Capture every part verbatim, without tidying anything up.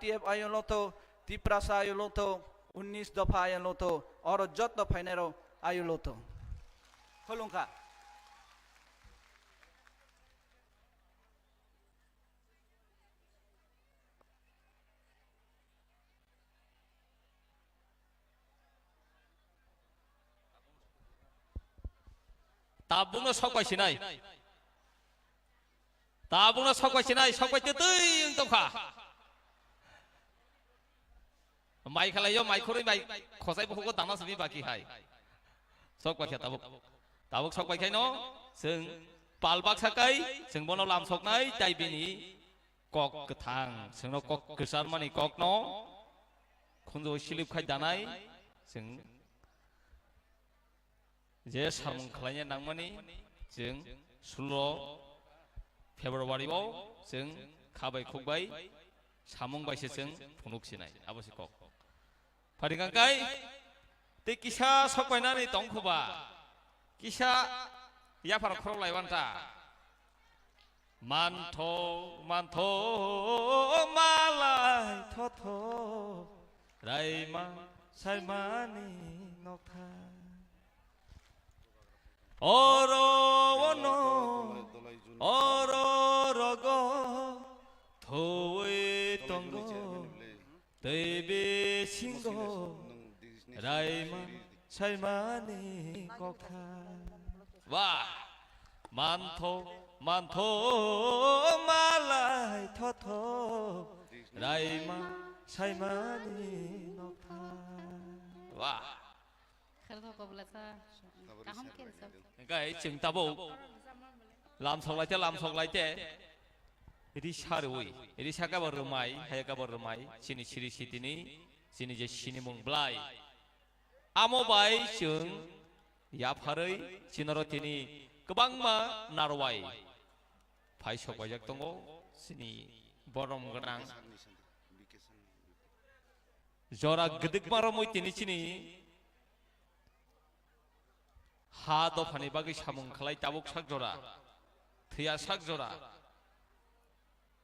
T F ayung lotho, Tiprasa ayung lotho, unnish dopha ayung lotho, oro jotto phainairok ayung lotho. Khulumkha. Tabukno sok bai sinai. Tabukno sok bai sinai, sok bai twi twi wng tongkha. Mai khalai yo, mai khorwi mai khosai bukugo dana simi baki hai. Sok bai kha tabuk. Tabuk sok bai khaino chwng pal baksa kai, chwng bono lam soknai, tai bini kok kwthang, chwngno kok kwcharmani kokno khunju silip khai danai, chwng je samung khlaina nangmani, chwng sulo February o chwng kha bai khuk bai samung bai se chwng phunuk sinai, abo se kok. Phari kang kai, tei kisa sok painani tong khuba, kisa yaphar khorok lai wan ta. Mantho, mantho, malai thotho, raima saimani nokthar. Oro ono, oro rogo, thoi tongo, tei bisingo, raima saimani kokthar. Wah! Mantho, mantho, malai thotho, raima saimani nokthar. Wah! Kherthok kobla sa. Kaham khe sa. Hingkai chwng tabuk lam sok lai te, lam sok lai te. Risa rwi, risa kabo rwmai, haya kabo rwmai, chini siri sitini, chini je sinimung blai. Amo bai chwng yapharwi chinoro tini kwbangma narwai phai sok baijak tongo, chini borom gwnang. Jora gdwkma romwi tini chini ha dophani bagwi samung khlai tabuk sak jora, thwiya sak jora.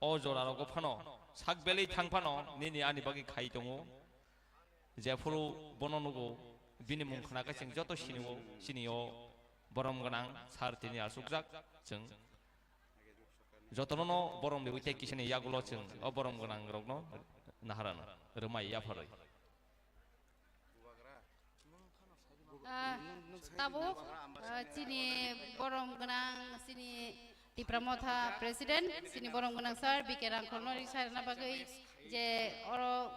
O jora rogo phano sak belwi thang phano nini ani bagwi khai tongo. Jephuru bono nugo, bini mung khna khe chwng joto sinio, sinio borom gwnang sir tini achukjak chwng. Jotono no borom riwi tei kisani yagulo chwng o borom gwnang rokno naharano rwmai yapharwi. Ah, tabuk, ah, chini borom gwnang, chini Tipra Motha President, chini borom gwnang sir B K Rangkhol no risa rwna bagwi je oro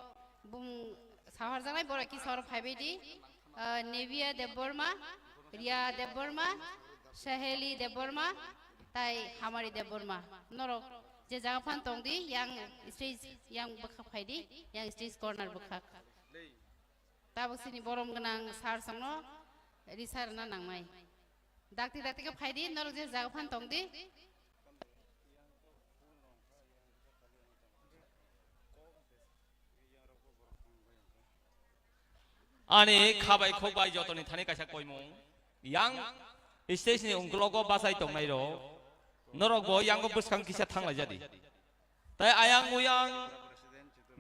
bung sahar janai borok kisa oro phaibai di. Ah, Nevia Debbarma, Ria Debbarma, Saheli Debbarma, tai Hamari Debbarma. Norok je jaga phan tong di, yang stage, yang bwkhak phai di, yang stage corner bwkhak. Tabuk chini borom gwnang sir songno risa rwna nangnai. Dakti dakti khe phai di, norok je jaga phan tong di. Ani khabai khokbai jotoni thani kaisa koimung. Yang stage ni ungklogo bachai tongnai rok, norok bo yango bwskang kisa thang lai jadi. Tai ayang uyang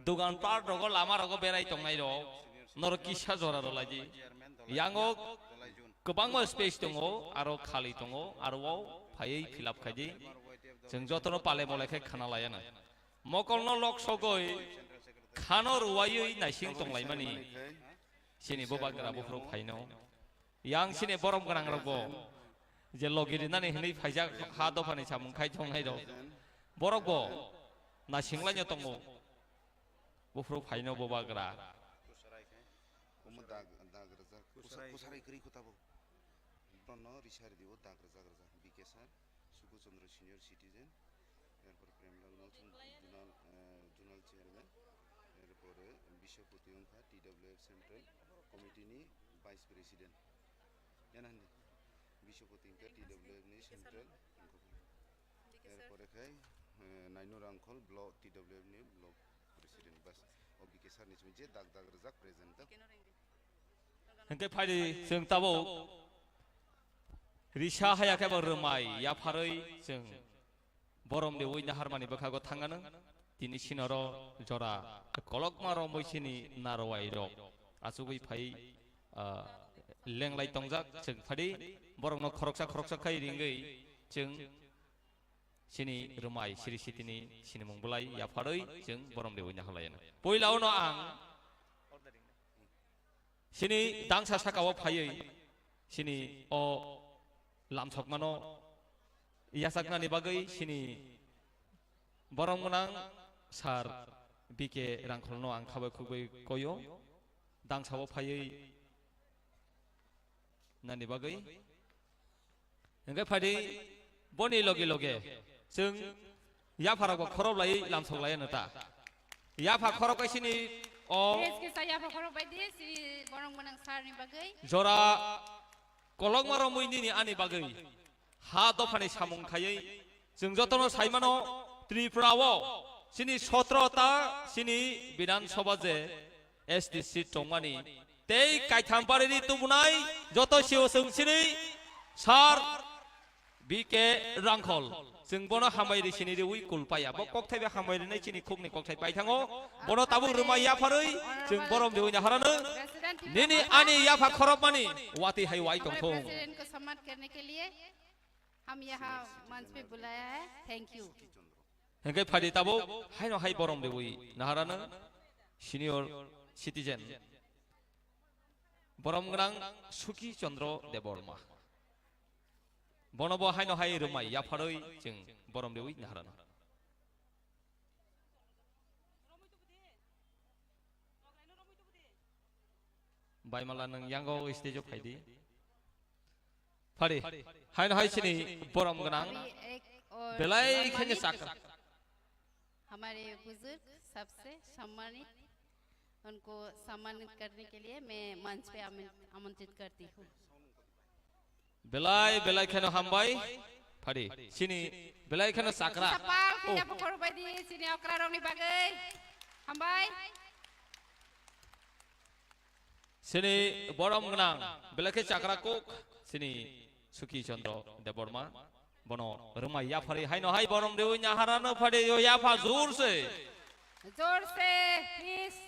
dugan park rogo, lama rogo berai tongnai rok, norok kisa jora rw lai di. Yango kwbangma space tongo, aro khali tongo, aro o phaiwi fill up khai di. Chwng jotono pale mole khe khna laiya nang. Mokolno lok sogoi khano rwaiwi naising tonglaimani. Chini bubagra buphuru phaino. Yang sini borom gwnang rok bo je logi rinani hinwi phaijak ha dophani samung khai tongnai rok. Borok bo naisinglaino tongo. Buphuru phaino bubagra. Omo dag, dag rwjak. Kusarai. Kusarai kwrwi kho tabuk. Bono risa rwdi o dag rwjak rwjak. B K sir, Suku Chandra senior citizen, erpor Premlal Malthun zonal, eh, zonal chairman, erpore Biswapati wngkha T W F Central Committee ni vice president. Yana hindi? Biswapati wngkha T W F ni central. Erpore khai, eh, Nainu Rangkhol block, T W F ni block president. Bas, o B K sir ni simi je dag dag rwjak present ta. Hingke phaidi chwng tabuk risa haya khe bo rwmai yapharwi chwng borom de ui naharmani bwkhago thanganw. Tini sinoro jora kolokma romwi sini narwai rok achugwi phai, ah, lenglai tongjak chwng phadi borokno khoroksa khoroksa khai ringwi chwng sini rwmai siri sitini sinimung bwlai yapharwi chwng borom dewi naharlaiyano. Puila uno ang sini dangsa sakao phaiwi sini o lamsokmano yachaknani bagwi sini borom gwnang sir B K Rangkholno ang khabai khukbai koyo dangsao phaiwi nani bagwi. Hingke phadi boni loge loge chwng yapharokbo khoroplai lamsoklaiyano ta. Yapha khorok kaisini o Yes, kisa yapha khorok bai di, si borom gwnang sir ni bagwi. Jora kolokma romwi nini ani bagwi ha dophani samung khaiwi chwng jotono saimano Tripura o sini sotro ta sini Bidhan Sabha je S T seat tongmani tei kaitham parini tubunai joto C O chwng sini sir B K Rangkhol. Chwng bono hambai ri sini riwi kul paya. Bo kokthai bai hambai rinai chini khukni kokthai pai thango. Bono tabuk rwmai yapharwi chwng borom riwi naharano. Nini ani yapha khorokmani watwi hai wai tongthung. President ko samman karne ke liye hum yaha manch pe bulaya hai. Thank you. Hingke phadi tabuk haino hai borom riwi naharano senior citizen. Borom gwnang Suki Chandra Debbarma. Bono bo haino hai rwmai yapharwi chwng borom riwi naharano. Baimala nwng yango stage o phaidi. Phadi, haino hai sini borom gwnang. अभी एक और belai kheno सम्मानित chakra. हमारे बुजुर्ग सबसे सम्मानित, उनको सम्मानित करने के लिए मैं मंच पे आमं-, आमंत्रित करती हूँ। Belai, belai kheno hambai. Phadi, sini belai kheno chakra. Sapal Oh. Kaya pokor badi, sini okra rongni bagwi. Hambai. Sini borom gwnang, belai khe chakra kuk, sini Suki Chandra Debbarma, bono rwmai yapharwi haino hai borom riwi naharano phade yo yapha jor se. Jor se, please.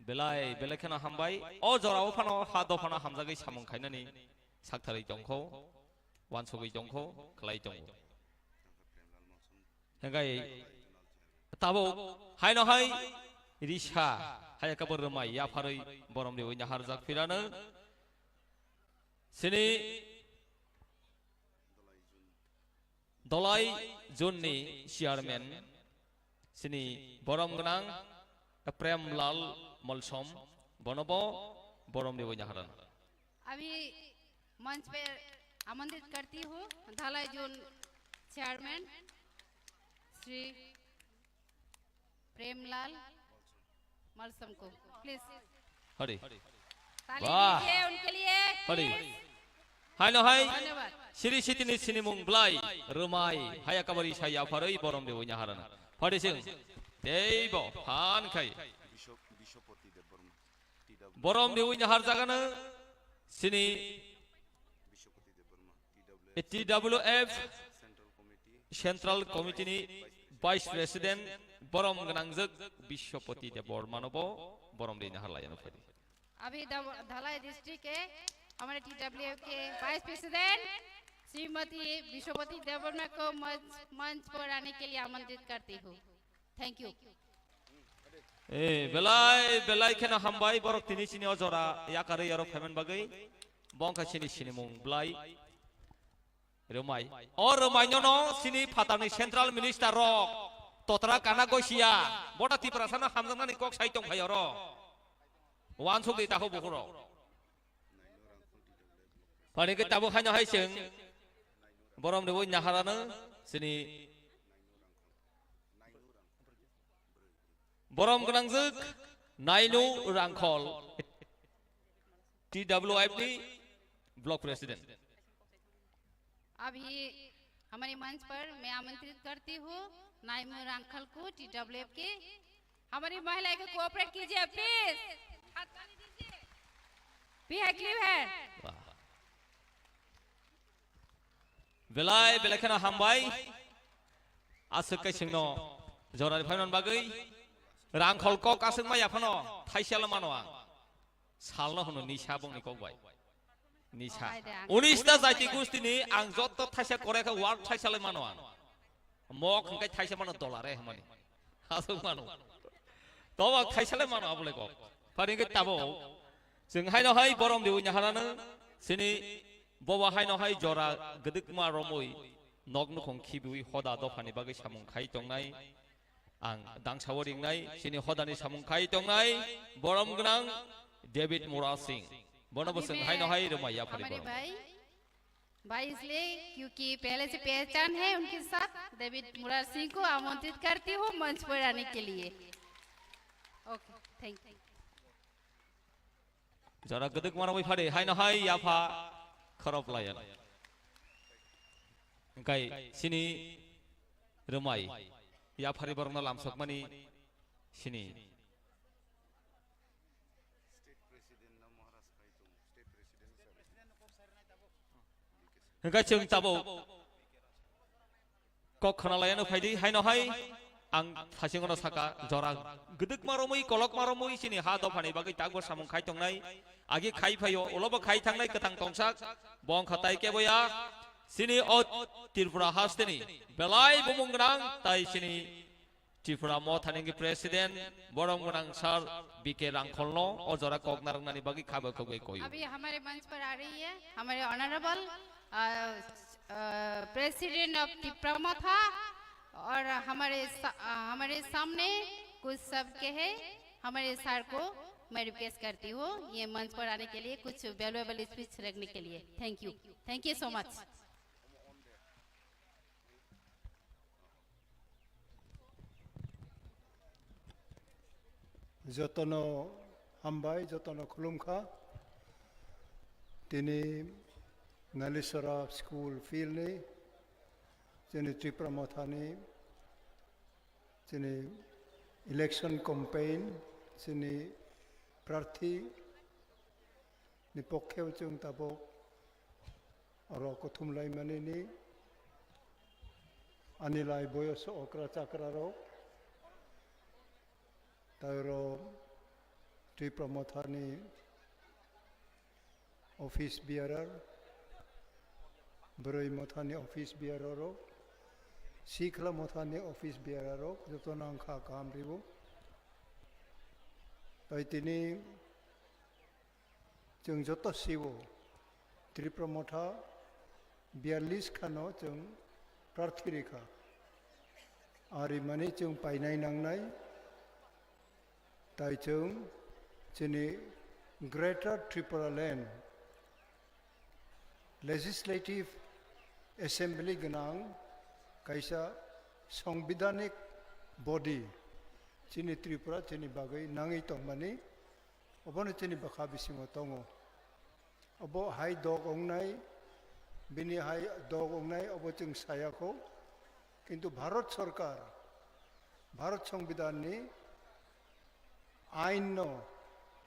Belai, belai kheno hambai, o jorao phano ha dophano hamjagwi samung khainani saktharwi tongkho, wansugwi tongkho, khlai tongo. Hingkai tabuk haino hai risa hai kabor rwmai yapharwi borom riwi naharjak phirano. Sini Dolai Jun ni chairman sini borom gwnang Prem Lal Molsom bonobo borom riwi naharano. अभी मंच पे आमंत्रित करती हूँ धालाई zone chairman Shri प्रेमलाल मलसम को, please. Hadi. ताली Wah. दीजिए उनके लिए, Hadi. Please. Haino hai. धन्यवाद। Siri sitini sinimung blai, rwmai, haya kabari sai yapharwi borom riwi naharano. Phadi sing. Teibo, phan khai. Borom riwi naharjagano sini T W F Central Committee ni Vice President borom gwnangjak Bisyopati Debbarma no bo borom riwi naharlaiyano phadi. अभी दव-, धलाई डिस्ट्रिक्ट के हमारे टीडब्ल्यूएफ के vice president Shrimati विश्वपति देवर्मा को मंच, मंच पर आने के लिए आमंत्रित करती हूँ। Thank you. Eh, belai, belai kheno hambai borok tini sini o jora yakarwi aro phaimani bagwi. Bongkha sini sinimung blai. Rwmai. O rwmai nono sini phatarni central minister rok. Totra kana gosia. Bota Tiprasano hamjaknani kok sai tongphai oro. Wansuk di tahu buhuro. Phani ke tabuk haino hai chwng. Borom riwi naharano sini Borom gwnangjak Nainu Rangkhol, T W F ni Block President. अभी हमारे मंच पर मैं आमंत्रित करती हूँ नाइमू रांखल को, टीडब्ल्यूएफ के। हमारी महिला को कोऑपरेट कीजिए प्लीज। हाथ ताली दीजिए। भी है, क्लिप है। Wah. Belai, belai kheno hambai. Aswk khe chwngno jorani phaiman bagwi rangkhol kok aswk ma yaphano thaisalo mano ang. Salno hwno nisa bongni kok bai. Nisa. Oh, hai de, ang unis ta jaiti gustini ang jotto thaisa korai kha ward thaisa lai mano ang. Mok hwnkhe thaisa mano dollar e hwnmani. Aswk mano. Tobo thaisa lai mano abole kok. Phari hwnkhe tabo. Chwng haino hai borom diwi nyaharano. Chini bobo haino hai jora gdwkma romwi nok nukhung khibiwi hoda dophani bagwi samung khai tongnai. Ang dangsa o ringnai, chini hodani samung khai tongnai, borom gwnang David Murasing. Bono bo chwng haino hai rwmai yaphari borom. भाई, इसलिए क्योंकि पहले से पहचान है उनके साथ, डेविड मुरार सिंह को आमंत्रित करती हूँ मंच पर आने के लिए। Okay, thank you. Jora gdwk mano bai phari, haino hai yapha khorop layan. Hwnkhe chini rwmai yaphari borokno lamsokmani chini. Hwnkhe chwng tabuk kok khna laiano phaidi, haino hai ang phasingono saka jora gdwkma romwi, kolokma romwi chini ha dophani bagwi takbo samung khai tongnai, agi khai phaio, ulobo khai thangnai kwthang tongsak, bo wngkha tai keboya chini o Tripura hasteni belai bumung gwnang tai chini Tripura Mothani wngkhe President, borom gwnang Sir B K Rangkholno o jora kok narwknani bagwi khabo khogwi koyo. अभी हमारे मंच पर आ रही है हमारे ऑनरेबल, अ, अ, president of Tipra मोथा और हमारे सा-, अ, हमारे सामने कुछ सबके है, हमारे सर को मैं रिक्वेस्ट करती हूँ ये मंच पर आने के लिए कुछ वैल्यूएबल स्पीच रखने के लिए। Thank you, thank you so much। Jotono hambai, jotono khulumkha. Tini Nalisora School Field ni, chini Tripura Mothani, chini election campaign, chini prarthi ni pokhe o chwng tabuk oro kuthum laimani ni ani lai boyos okra chakra rok, tai oro Tripura Mothani office bearer, Bwrwi Mothani office bearer rok, Sikhla Mothani office bearer rok, jotono ang kha kaham ribo. Tai tini chwng joto sibo Tripura Motha biyallis khano chwng prarthi rikha. Ari mani chwng painai nangnai, tai chwng chini Greater Tripura Land Legislative Assembly gwnang kaisa songbidanik body chini Tripura chini bagwi nangwi tongmani. Obono chini bwkha bisingo tongo. Obo hai dog wngnai, bini hai dog wngnai, obo chwng saya kho. Kintu Bharat Sarkar, Bharat Songbidanni ainno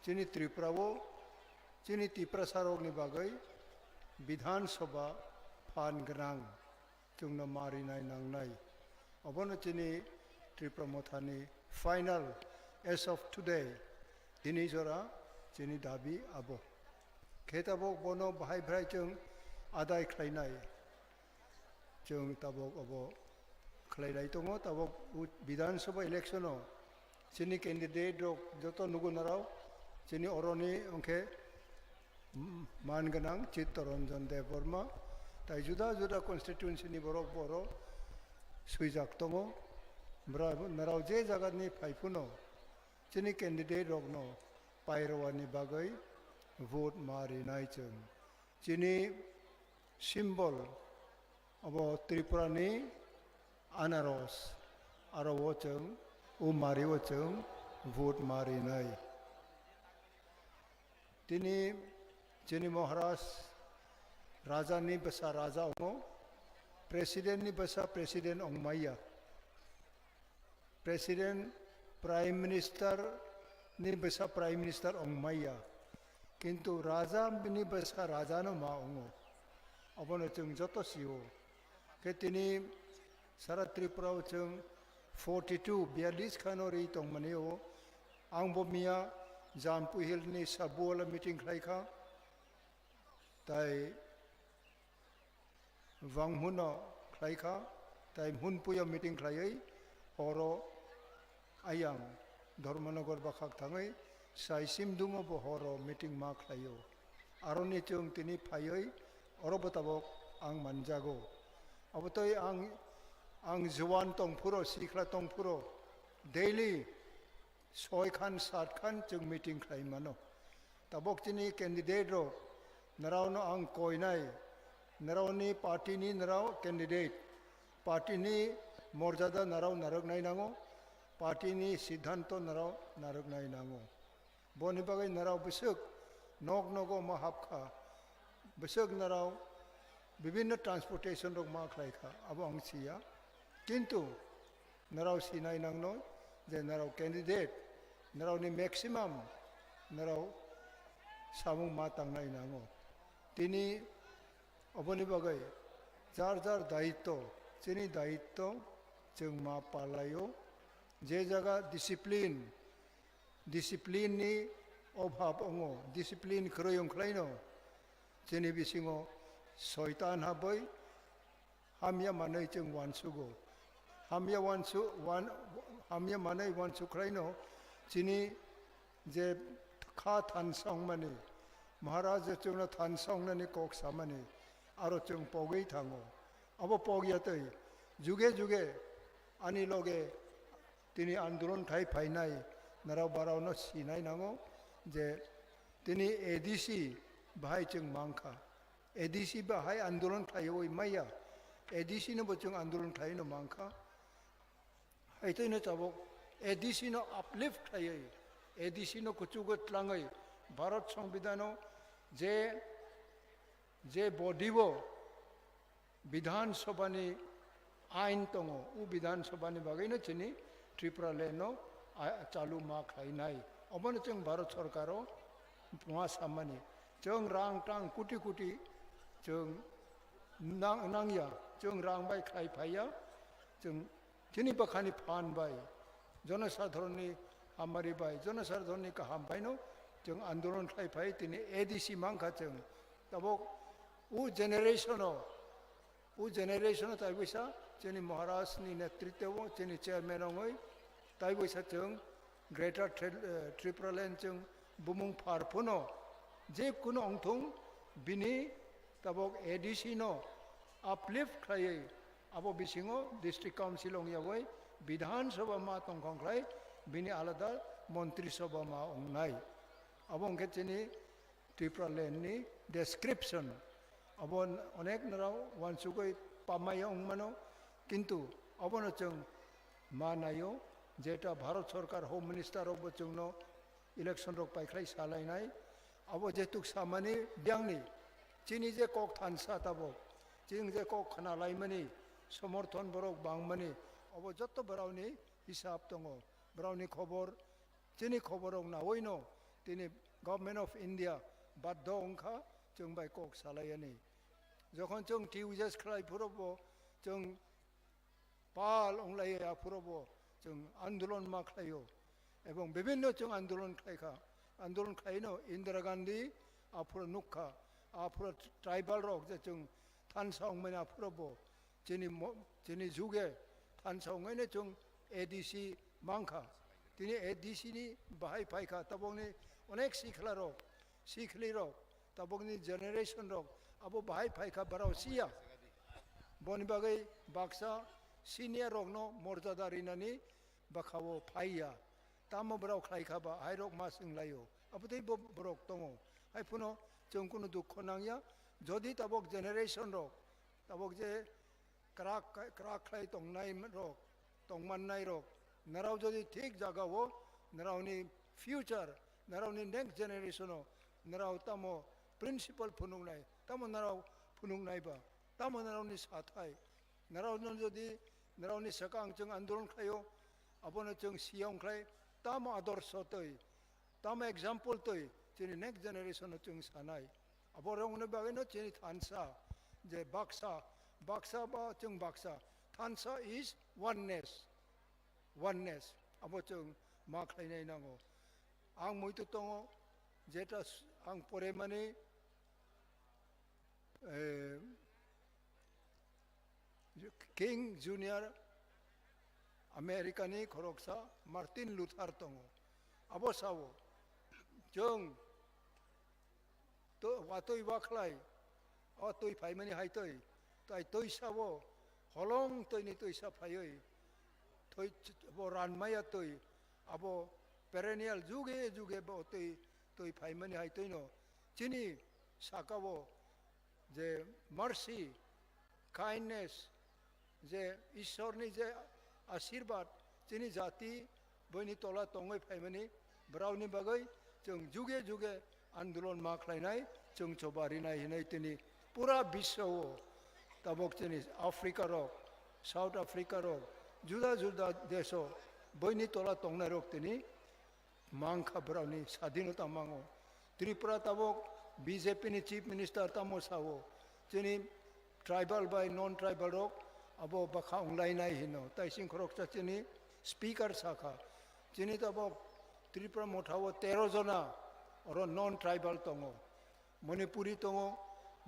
chini Tripura o, chini Tiprasa rokni bagwi Bidhan Sabha phan gwnang. Chwngno ma rinai nangnai. Obono chini Tripura Mothani final as of today, tini jora chini dabi abo. Khe tabuk bono bahai bwrai chwng adai khlainai. Chwng tabuk abo khlailai tongo, tabuk u-, Bidhan Sabha election o chini candidate rok joto nugo narao, chini oroni hwnkhe, mm, man gwnang Chittaranjan Debbarma, tai juda juda constituency ni borok boro swijak tongo. Bra-, narao je jaga ni phai phano chini candidate rokno pairwani bagwi vote ma rinai chwng. Chini symbol abo Tripura ni anaros, aro o chwng, o mari o chwng vote ma rinai. Tini chini Maharaj Raja ni bwsa Raja ongo, President ni bwsa President ongmaya. President, Prime Minister ni bwsa Prime Minister ongmaya. Kintu Raja ni bwsa Raja no ma ongo. Obono chwng joto sio. Khe tini Sara Tripura o chwng forty two, biyalish khano ri tongmani o. Ang bo miya Jampui Hill ni Sabuola meeting khlai kha. Tai Wanghuno khlai kha, tai Hunpuio meeting khlaiwi horo ayang Dharmanagar bakhak thangwi sai Simdungo bo horo meeting ma khlaio. Aroni chwng tini phaiwi oro bo tabok ang manjago. Abotwi ang, ang juan tongphuro, sikla tongphuro, daily soi khan, sat khan chwng meeting khlai mano. Tabok chini candidate rok, nrao no ang koinai, nrao ni party ni nrao candidate, party ni morjada nrao narwk nai nango, party ni siddhanto nrao narwk nai nango. Boni bagwi nrao bwswk nok nogo ma hap kha, bwswk nrao bibinno transportation rok ma khlai kha, abo ang siya. Kintu nrao sinai nangno je nrao candidate, nrao ni maximum nrao samung ma tangnai nango. Tini oboni bagwi jar jar daitto, chini daitto chwng ma palaio. Je jaga discipline, discipline ni obhab ongo, discipline kwrwi ongkhlaino chini bisingo soitan habwi hamya manwi chwng uansugo. Hamya uansu-, uan-, hamya manwi uansuk khlaino chini je kha thansa wngmani, Maharaj je chwngno thansa wngnani kok samani, aro chwng pogwi thango. Abo pogya twi juge juge ani loge tini andolon khai phainai nrao barao no sinai nango je tini A D C bahai chwng mankha. A D C bahai andolon khlaiwi maya. A D C no bo chwng andolon khlaiwi no mankha. Haitwi no tabok A D C no uplift khlaiwi, A D C no kuchugo tlangwi Bharat Songbidan o je, je body o Bidhan Sabha ni ain tongo, o Bidhan Sabha ni bagwi no chini Tripura land no a-, chalu ma khlainai. Obono chwng Bharat Sorkar o ma samani. Chwng rang tang kuti kuti chwng nang-, nangya, chwng rang bai khlai phaiya, chwng chini bwkhani phan bai, jonosadharon ni hamari bai, jonosadharon ni kaham bai no chwng andolon khlai phai, tini A D C mankha chwng. Tabok o generation o, o generation o taiboisa chini Maharaj ni netritwo o chini chairman ongwi taiboisa chwng Greater Tri-, eh, Tripura Land chwng bumung phar phano je kuno ongthung bini tabok A D C no uplift khlaiwi abo bisingo District Council ongyagwi Bidhan Sabha ma tongkhong khlai bini alada Montri Sabha ma ongnai. Abo hwnkhe chini Tripura land ni description. Abo onek nrao uansugwi pamaya wngmano, kintu abono chwng ma naio, jeta Bharat Sorkar Home Minister rok bo chwngno election rok paikhlai salainai. Abo jetuk samani biyangni chini je kok thansa tabok, chini je kok khna laimani somorthon borok bangmani, abo jotto borokni hisab tongo, borokni khobor. Chini khobor rok nawi no tini Government of India baddo wngkha chwng bai kok salai yani. Jokhon chwng T U J S khlai phuru bo chwng pal wnglai ya phuru bo chwng andolon ma khlaio. Ebong bibinno chwng andolon khlai kha. Andolon khlai no Indira Gandhi aphuru nuk kha. Aphuru tribal rok je chwng thansa wngmani aphuru bo chini mo-, chini juge thansa wngwi no chwng A D C mankha. Tini A D C ni bahai phaikha, tabokni onek sikla rok, sikli rok, tabokni generation rok, abo bahai phaikha, barao siya. Boni bagwi baksa senior rokno morjada rinani bwkhao phaiya. Tamo borok khlai kha ba, hai rok ma swng laio. Abo tei bo borok tongo. Hai phano chwng kunu dukho nangya. Jodi tabok generation rok, tabok je kwrak, kwrak khlai tongnai rok, tongmannai rok, nrao jodi thik jaga o, nrao ni future, nrao ni next generation o, nrao tamo principle phunuknai, tamo nrao phunuknai ba, tamo nrao ni sathai, nrao no jodi nrao ni swkang chwng andolon khlaio, abono chwng siyong khlai, tamo adorsho twi, tamo example twi, chini next generation o chwng sanai. Abo rokni bagwi no chini thansa, je baksa, baksa ba chwng baksa, Thansa is oneness. Oneness. Abo chwng ma khlainai nango. Ang muitu tongo, jeta s-, ang poremani, eh, King Junior America ni khoroksa Martin Luther tongo. Abo sao, chwng to watwi wakhlai, o twi phaimani hai twi, tai twi sao, holong twini twi sa phaiwi, twi ch-, bo ranmaya twi, abo perennial juge juge bo twi, twi phaimani hai twino, chini sakao je mercy, kindness, je Ishorni je ashirbad chini jati boini tola tongwi phaimani, borokni bagwi chwng juge juge andolon ma khlainai, chwng choba rinai hinwi tini pura biswa o tabok chini Africa rok, South Africa rok, juda juda desh o boini tola tongnai rok tini mankha borokni sadinota mango. Tripura tabok B J P ni Chief Minister tamo sao, chini tribal bai non tribal rok abo bwkha wnglainai hino. Tai sing khoroksa chini speaker sakha, chini tabok Tripura motha o tero jona oro non tribal tongo. Manipuri tongo,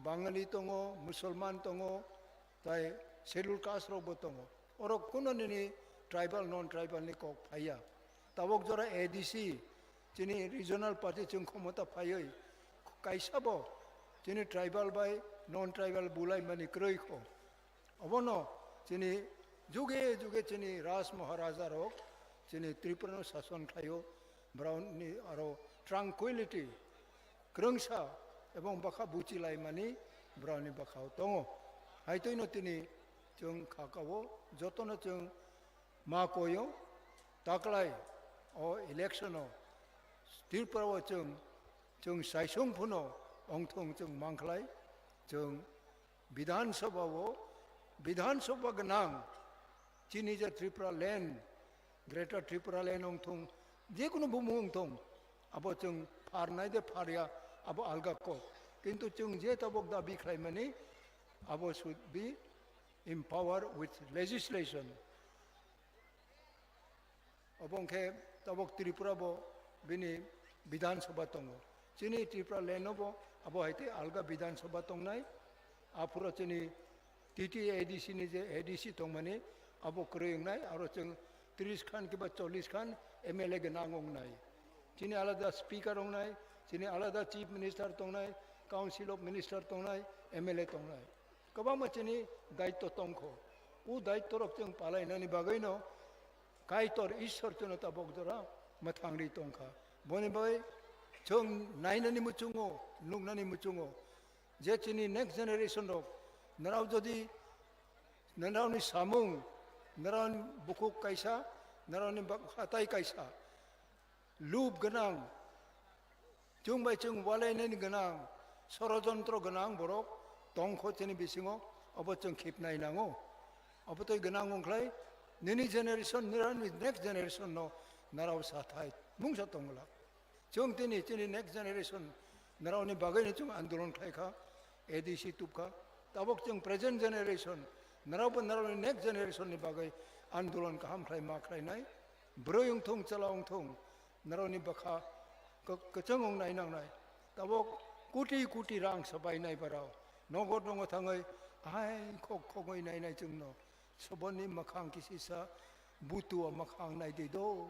Bangali tongo, Musulman tongo, tai schedule caste rokbo tongo. Oro kuno nini tribal, non tribal ni kok phaiya. Tabok jora A D C, chini regional party chwng khomota phaiwi kaisa bo chini tribal bai non tribal bulai mani kwrwi kho. Obono chini juge juge chini Raj Maharaja rok chini Tripura no sason khlaio, borokni aro tranquility, kwrwngsa ebong bwkha buchilaimani borokni bwkhao tongo. Haitwino tini chwng khakao jotono chwng ma koyo, taklai o election o Tripura o chwng, chwng saisung phano ongthong chwng mankhlai, chwng Bidhan Sabha o, Bidhan Sabha gwnang, chini je Tripura land, Greater Tripura land ongthong, jekunu bumung ongthong, abo chwng pharnai de pharya, abo alga kok. Kintu chwng je tabok dabi khlaimani, abo should be empowered with legislation. Obo hwnkhe tabok Tripura bo bini Bidhan Sabha tongo. Chini Tripura land o bo abo hai tei alga Bidhan Sabha tongnai. Aphuru chini T T A D C ni je A D C tongmani abo kwrwi wngnai, aro chwng tris khan kiba chollish khan M L A gwnang wngnai. Chini alada speaker wngnai, chini alada chief minister tongnai, council of minister tongnai, M L A tongnai. Kwbangma chini daitto tongkho. O daitto rok chwng palainani bagwino Kaitor Ishwar chwngno tabok jora mwthangri tongkha. Boni bai chwng nainani muchungo, nuknani muchungo, je chini next generation rok, nrao jodi nrao ni samung, nrao ni bukhuk kaisa, nrao ni bak-, hatai kaisa, lub gwnang, chwng bai chwng walainani gwnang, sorojontro gwnang borok tongkho chini bisingo, obo chwng khipnai nango. Obo tei gwnang wngkhlai nini generation, nini next generation no narao sathai mungsa tongla. Chwng tini chini next generation narao ni bagwi ni chwng andolon khlaikha, A D C tubkha. Tabok chwng present generation, narao bo narao ni next generation ni bagwi andolon kaham khlai ma khlainai. Bwrwi wngthung, chwla wngthung, narao ni bwkha kwk-, kwchwng wng nai nangnai. Tabok koti koti rang swbai nai barao. Nogo nogo thangwi hai khok khogwi nai nai chwngno. Soboni mwkhang kisisa butua mwkhang nai di do.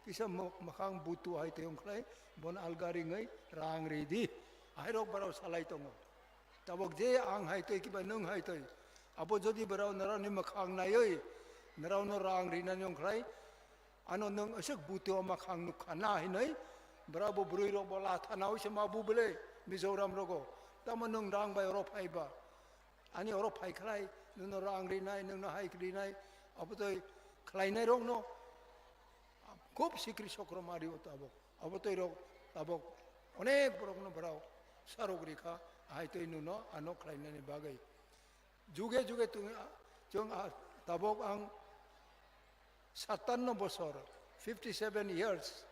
Kisa mw-, mwkhang butua hai tei wngkhlai bon alga ringwi rang ri di. Hai rok barao salai tongo. Tabok je ang hai tei kiba nwng hai tei. Abo jodi barao narao ni mwkhang naiwi narao no rang rinani wngkhlai, ano nwng aswk buti o mwkhang nukha na hinwi, bwrabo bwrwi rok bo latha nawi se ma bu bwle Mizoram rogo. Tamo nwng rang bai oro phai ba? Ani oro phai khlai, nwngno rang rinai, nwngno hai rinai, abo tei khlainai rokno khub sikri sokro ma rio tabok. Abo tei rok tabok onek borokno bwrao sarok rikha, hai tei nwngno ano khlainani bagwi. Juge juge twi-, chwng a-, tabok ang satanno bosor, fifty seven years,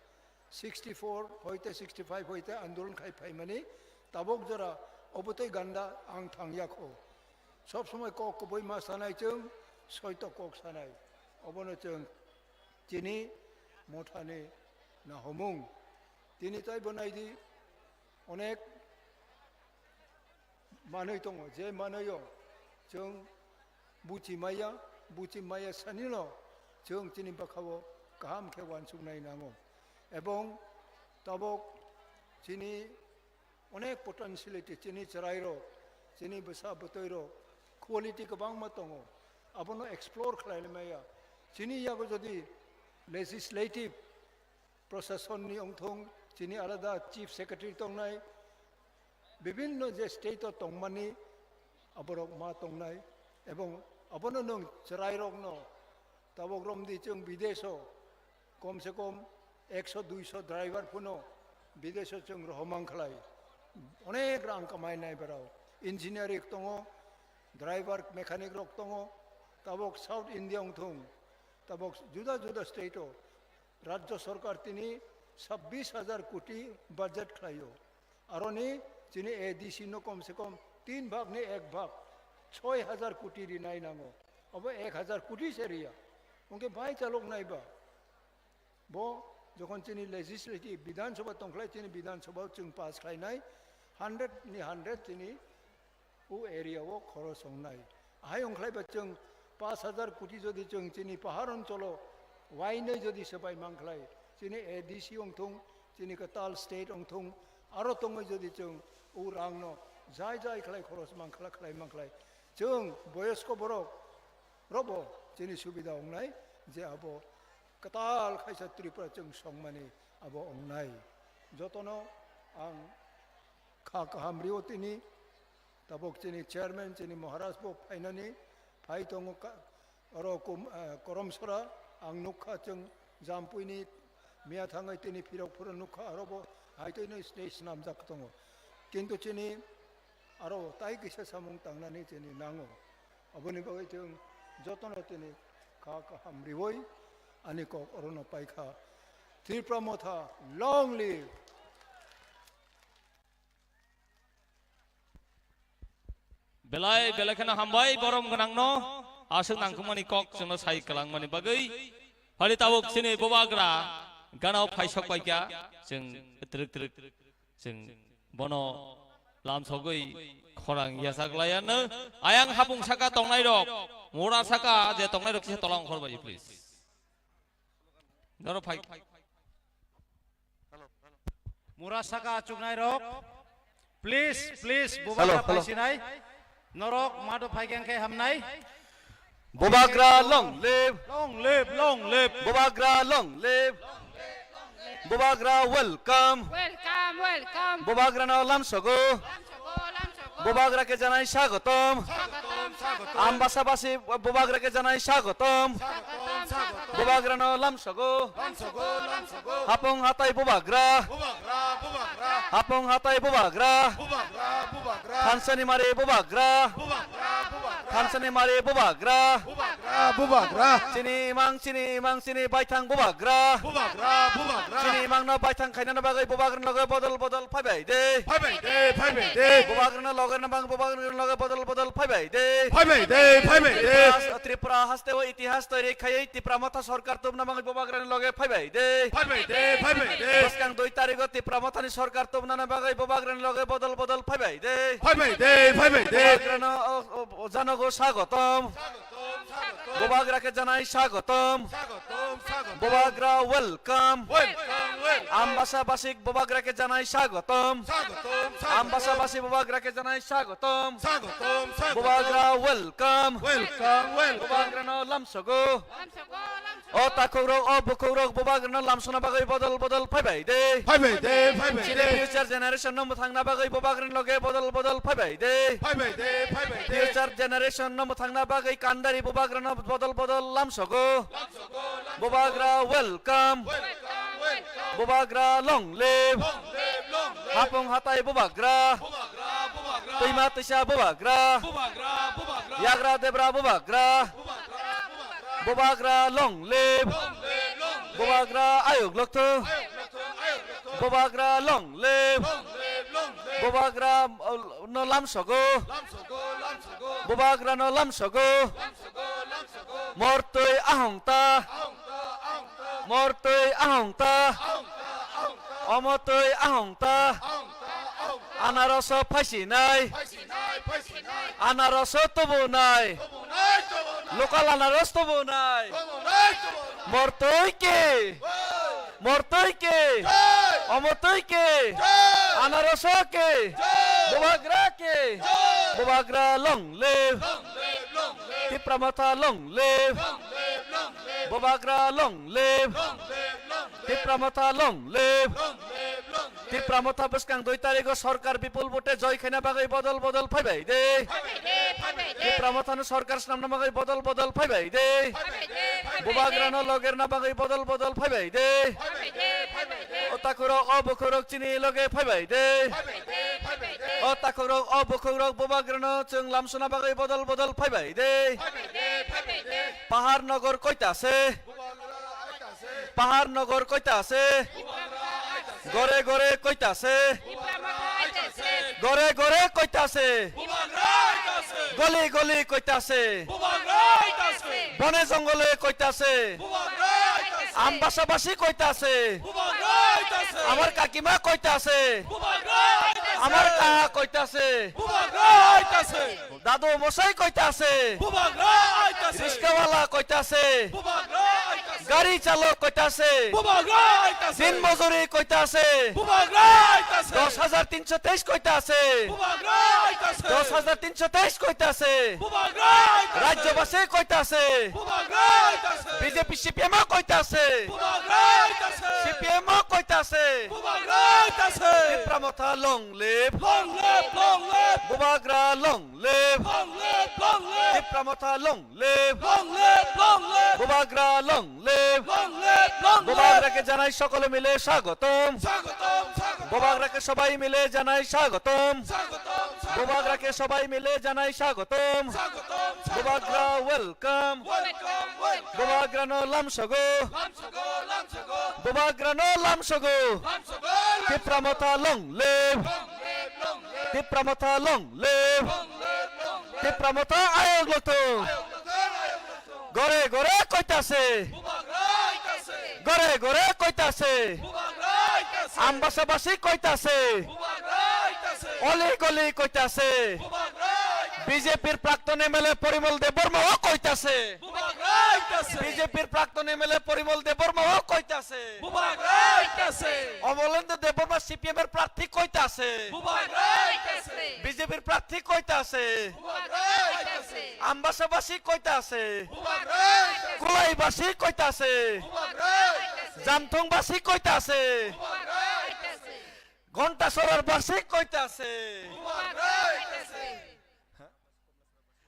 sixty four hoite sixty five hoite andolon khai phaimani, tabok jora obotwi ganda ang thangya kho. Sob somoi kok kubui ma sanai chwng, soito kok sanai. Obono chwng chini mothani nahomung. Tini taibo naidi, onek manwi tongo, je manwio chwng buchi maya, buchi maya sanino chwng chini bwkhao kaham khe uansuknai nango. Ebong tabok chini onek potentiality, chini chwrairok, chini bwsa bwtwirok quality kwbangma tongo, abono explore khlaimaya. Chini yago jodi legislative, prosasonni wngthung, chini alada chief secretary tongnai, bibinno je state o tongmani aborok ma tongnai, ebong abono nwng chwrairokno tabok romdi chwng bideso kom se kom ekso duiso driver phano bideso chwng rohomang khlai, onek rang kamainai borok, engineering tongo, driver mechanic rok tongo, tabok South India wngthung, tabok juda juda state o Rajya Sarkar tini sabbish hajar koti budget khlaio. Aroni chini A D C no kom se kom tin bhag ni ek bhag, choi hajar koti rinai nango. Abo ek hajar koti se riya. Hwnkhe bai chalok nai ba? Bo jokhon chini legislative, Bidhan Sabha tongkhlai, chini Bidhan Sabha o chwng pass khlainai, hundred ni hundred chini o area o khoros wngnai. Ahai wngkhlai ba chwng pash hajar koti jodi chwng chini pahar oncholo wainwi jodi swbai mankhlai, chini A D C wngthung, chini kwtal state wngthung, aro tongwi jodi chwng o rangno jai jai khlai khoros mankhlai, khlai mankhlai, chwng boyosko borok robo chini subida wngnai je abo kwtal khaisa Tripura chwng songmani abo wngnai. Jotono ang kha kaham rio tini. Tabok chini chairman, chini Maharaj bo phainani phai tongo ka-, oro kom-, eh, Koromsora, ang nukha chwng Jampuini miya thangwi tini phirok phuru nukha, aro bo hai twi nwi stage snamjak tongo. Kintu chini aro tai kisa samung tangnani chini nango. Aboni bagwi chwng jotono tini kha kaham riwi ani kok orono paikha. Tripura Motha, long live! Belai, belai kheno hambai, borom gwnangno, aswk nangkukmani kok chwngno sai kwlangmani bagwi. Phali tabuk chini bubagra ganao phaisok paikha, chwng twrwk twrwk, chwng bono lamsogwi khorang yachak laiya no. Ayang hapung saka tongnairok, mura saka je tongnairok kisa tola ongkhor bai, please. Noro phai. Mura saka achuknai rok, please, please, bubagra phaisinai. Norok mado phaikhe hamnai. Bubagra long live. Long live, long live. Bubagra long live. Bubagra welcome. Welcome, welcome. Bubagrano lamsogo. Lamsogo, lamsogo. Bubagra khe janai swagotom. Swagotom, swagotom. Ambasa basi bubagra khe janai swagotom. Swagotom, swagotom. Bubagrano lamsogo. Lamsogo, lamsogo. Hapung hatai bubagra. Bubagra, bubagra. Hapung hatai bubagra. Bubagra, bubagra. Thansani mari bubagra. Bubagra, bubagra. Thansani mari bubagra. Bubagra, bubagra. Chini imang, chini imang, chini baithang bubagra. Bubagra, bubagra. Chini imangno baithang khainani bagwi bubagrani loge bodol bodol phaibai de. Phaibai de, phaibai de. Bubagrani loge nabang bubagrani loge bodol bodol phaibai de. Phaibai de, phaibai de. Tripura has-, Tripura hasteo itihas toiri khaiwi Tipra Motha sorkar tubna bagwi bubagrani loge phaibai de. Phaibai de, phaibai de. Bwskang dui tarigo Tipra Mothani sorkar tubnani bagwi bubagrani loge bodol bodol phaibai de. Phaibai de, phaibai de. Bubagrano o, o, o janogo swagotom. Bubagra khe janai swagotom. Swagotom, swagotom. Bubagra welcome. Welcome, welcome. Ambasa basik bubagra khe janai swagotom. Swagotom, swagotom. Ambasa basi bubagra khe janai swagotom. Swagotom, swagotom. Bubagra welcome. Welcome, welcome. Bubagrano lamsogo. Lamsogo, lamsogo. O takhukrok, o bukhukrok bubagrano lamsona bagwi bodol bodol phaibai de. Phaibai de, phaibai de. Chini future generation no mwthangna bagwi bubagrani loge bodol bodol phaibai de. Phaibai de, phaibai de. Future generation no mwthangna bagwi kandari bubagrano bodol bodol lamsogo. Bubagra welcome. Bubagra long live. Hapung hatai bubagra. Twima twisa bubagra. Yagra debra bubagra. Bubagra long live. Bubagra ayuk lokthung. Bubagra long live. Bubagra, uh, no lamsogo. Bubagra no lamsogo. Mortwi ahongta. Mortwi ahongta. Omotwi ahongta. Anaroso phaisinai. Anaroso tubunai. Local anaros tubunai. Mortwi ke. Mortwi ke. Omotwi ke. Anaroso ke. Bubagra ke. Bubagra long live. Tipra Motha long live. Bubagra long live. Tipra Motha long live. Tipra Motha bwskang dui tarigo sorkar bipul vote joy khaina bagwi bodol bodol phaibai de. Tipra Motha no sorkar swnamna bagwi bodol bodol phaibai de. Bubagra no logerna bagwi bodol bodol phaibai de. O takhurok, o bukhukrok chini loge phaibai de. O takhurok, o bukhukrok Bubagra no chwng lamsuna bagwi bodol bodol phaibai de. Pahar Nogor koita se. Pahar Nogor koita se. Gore gore koita se. Gore gore koita se. Goli goli koita se. Bone jongole koita se. Ambasa basi koita se. Amar kakima koita se. Amar kaha koita se. Dadu mosai koita se. Bubagra aita se. Riskawala koita se. Bubagra aita se. Gari chalok koita se. Bubagra aita se. Din mojuri koita se. Bubagra aita se. Dos hajar tinso teis koita se. Bubagra aita se. Dos hajar tinso teis koita se. Bubagra aita se. Rajyobasi koita se. Bubagra aita se. B J P C P M o koita se. Bubagra aita se. C P M o koita se. Bubagra aita se. Tipra Motha long live. Long live, long live. Bubagra long live. Long live, long live. Tipra Motha long live. Long live, long live. Bubagra long live. Long live, long live. Bubagra ke janai sokole mile swagotom. Swagotom, swagotom. Bubagra ke sobai mile janai swagotom. Swagotom, swagotom. Bubagra ke sobai mile janai swagotom. Swagotom, swagotom. Bubagra welcome. Welcome, welcome. Bubagra no lamsogo. Lamsogo, lamsogo. Bubagra no lamsogo. Lamsogo, lamsogo. Tipra Motha long live. Long live, long live. Tipra Motha long live. Long live, long live. Tipra Motha ayok lokthung. Ayok lokthung, ayok lokthung. Gore gore koita se. Bubagra aita se. Gore gore koita se. Bubagra aita se. Ambasa basi koita se. Bubagra aita se. Oli goli koita se. Bubagra aita se. B J P-r prakton M L A Porimol Debbarma o koita se. Bubagra aita se. B J P-r prakton M L A Porimol Debbarma o koita se. Bubagra aita se. Omolendra Debbarma C P M-r prarthi koita se. Bubagra aita se. B J P-r prarthi koita se. Bubagra aita se. Ambasa basi koita se. Bubagra aita se. Kulai basi koita se. Bubagra aita se. Jamthung basi koita se. Bubagra aita se. Ghontasorar basi koita se. Bubagra aita se.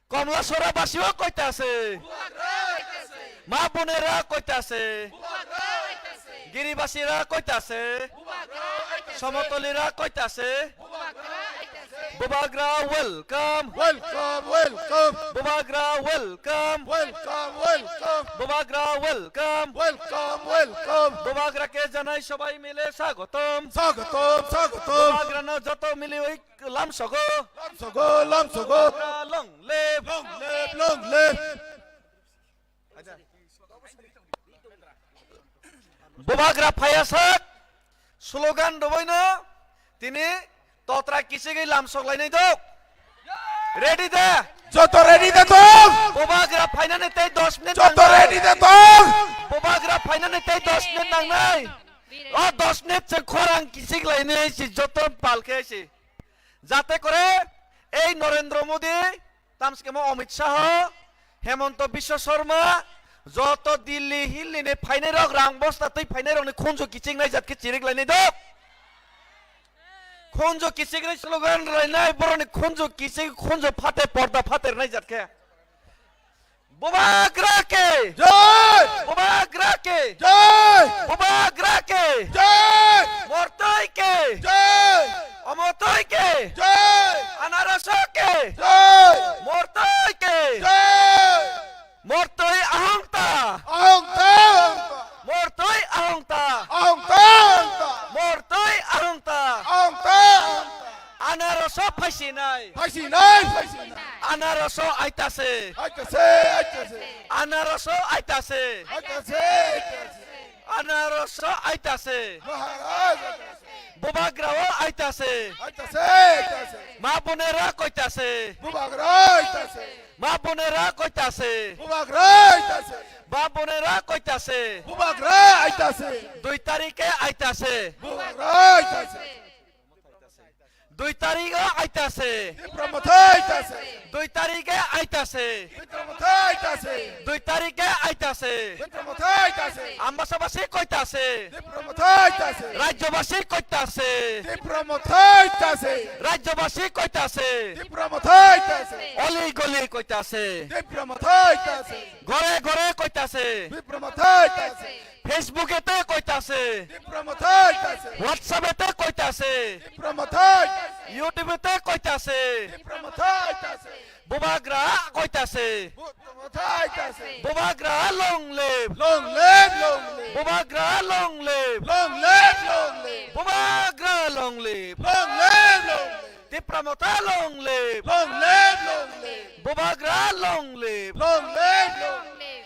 Komlasora basio koita se. Bubagra aita se. Ma bonera koita se. Bubagra aita se. Giribasira koita se. Bubagra aita se. Somotolira koita se. Bubagra aita se. Bubagra welcome. Welcome, welcome. Bubagra welcome. Welcome, welcome. Bubagra welcome. Welcome, welcome. Bubagra ke janai sobai mile swagotom. Swagotom, swagotom. Bubagra no joto miliwi lamsogo. Lamsogo, lamsogo. Bubagra long live. Long live, long live. Bubagra phaiyasak slogan rwbaino tini totra kichigwi lamsok lainai dok. Ready da? Joto ready da tong? Bubagra phainani tei dos minute nangnai. Joto ready da tong? Bubagra phainani tei dos minute nangnai. O dos minute se khorang kichik lainai si joto palkhe si. Jate kore ei Narendra Modi, tamskemo Amit Shah, Hemanta Biswa Sarma, joto Delhi Hilli ni phainai rok, rang bosta twi phainai rok ni khunju kiching nai jat khe chirik lainai dok. Khunju kiching nai slogan lainai, borok ni khunju kiching, khunju phate, porda phater nai jat khe. Bubagra ke! Jai! Bubagra ke! Jai! Bubagra ke! Jai! Mortoi ke! Jai! Omotoi ke! Jai! Anaraso ke! Jai! Mortoi ke! Jai! Mortoi ahongta! Ahongta! Mortoi ahongta! Ahongta! Ahongta! Mortoi ahongta! Ahongta! Anaraso phaisinai. Phaisinai, phaisinai. Anaraso aitase. Aitase, aitase. Anaroso aitase. Aitase, aitase. Anaroso aitase. Maharaj aitase. Bubagrao aitase. Aitase, aitase. Ma bonera koitase. Bubagra aitase. Ma bonera koitase. Bubagra aitase. Ma bonera koitase. Bubagra aitase. Dui tarike aitase. Bubagra aitase. Dui tarike aitase. Tipra Motha aitase. Dui tarike aitase. Tipra Motha aitase. Dui tarike aitase. Tipra Motha aitase. Ambasabasi koitase. Tipra Motha aitase. Rajyabasi koitase. Tipra Motha aitase. Rajyabasi koitase. Tipra Motha aitase. Oli goli koitase. Tipra Motha aitase. Gore gore koitase. Tipra Motha aitase. Facebook ete koitase. Tipra Motha aitase. WhatsApp ete koitase. Tipra Motha aitase. YouTube ete koitase. Tipra Motha aitase. Bubagra koitase. Tipra Motha aitase. Bubagra long live. Long live, long live. Bubagra long live. Long live, long live. Bubagra long live. Long live, long live. Tipra Motha long live. Long live, long live. Bubagra long live. Long live, long live.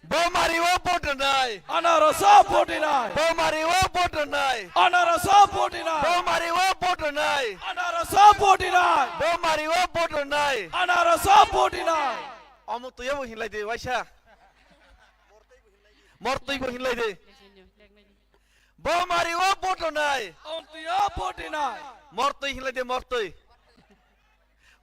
Bo mari o vote nai. Anaroso vote nai. Bo mari o vote nai. Anaroso vote nai. Bo mari o vote nai. Anaroso vote nai. Bo mari o vote nai. Anaroso vote nai. Omo tuiya bo hinlai de waisa. Mor tui bo hinlai de. Bo mari o vote nai. Omo tuiya vote nai. Mor tui hinlai de mor tui.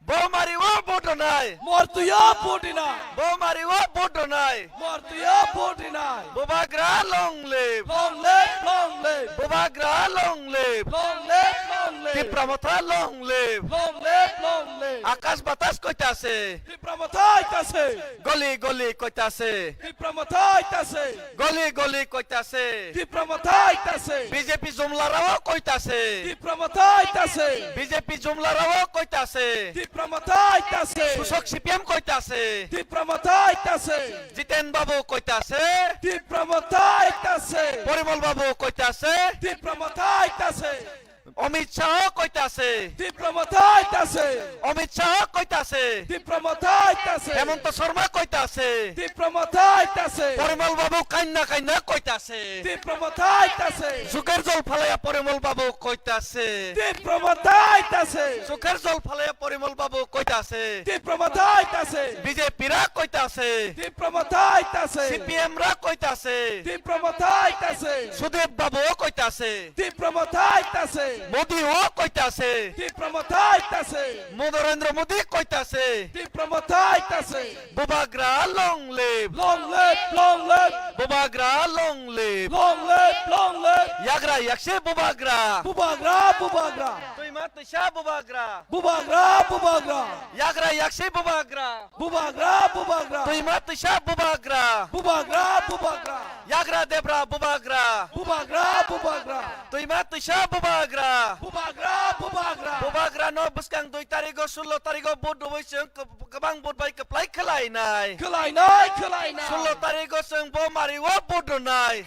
Bo mari o vote nai. Mor tuiya vote nai. Bo mari o vote nai. Mor tuiya vote nai. Bubagra long live. Long live, long live. Bubagra long live. Long live, long live. Tipra Motha long live. Long live, long live. Akash batas koitase. Tipra Motha aitase. Goli goli koitase. Tipra Motha aitase. Goli goli koitase. Tipra Motha aitase. B J P jumlarao koitase. Tipra Motha aitase. B J P jumlarao koitase. Tipra Motha aitase. Susok C P M koitase. Tipra Motha aitase. Jiten Babu koitase. Tipra Motha aitase. Porimol Babu koitase. Tipra Motha aitase. Amit Shah koitase. Tipra Motha aitase. Amit Shah koitase. Tipra Motha aitase. Hemanta Sharma koitase. Tipra Motha aitase. Porimol Babu kainna kainna koitase. Tipra Motha aitase. Suker jol phalaya Porimol Babu koitase. Tipra Motha aitase. Suker jol phalaya Porimol Babu koitase. Tipra Motha aitase. B J P ra koitase. Tipra Motha aitase. C P M ra koitase. Tipra Motha aitase. Sudip Babu o koitase. Tipra Motha aitase. Modi o koitase. Tipra Motha aitase. Mo Narendra Modi koitase. Tipra Motha aitase. Bubagra long live. Long live, long live. Bubagra long live. Long live, long live. Yagra yaksi Bubagra. Bubagra, Bubagra. Tuima tuisa Bubagra. Bubagra, Bubagra. Yagra yaksi Bubagra. Bubagra, Bubagra. Tuima tuisa Bubagra. Bubagra, Bubagra. Yagra debra Bubagra. Bubagra, Bubagra. Tuima tuisa Bubagra. Bubagra, Bubagra. Bubagra no bwskang dui tarigo, sullo tarigo vote rwui chwng kwb-, kwbang vote bai kwplai khwlainai. Khwlainai, khwlainai. Sullo tarigo chwng bo mari o vote rwnai.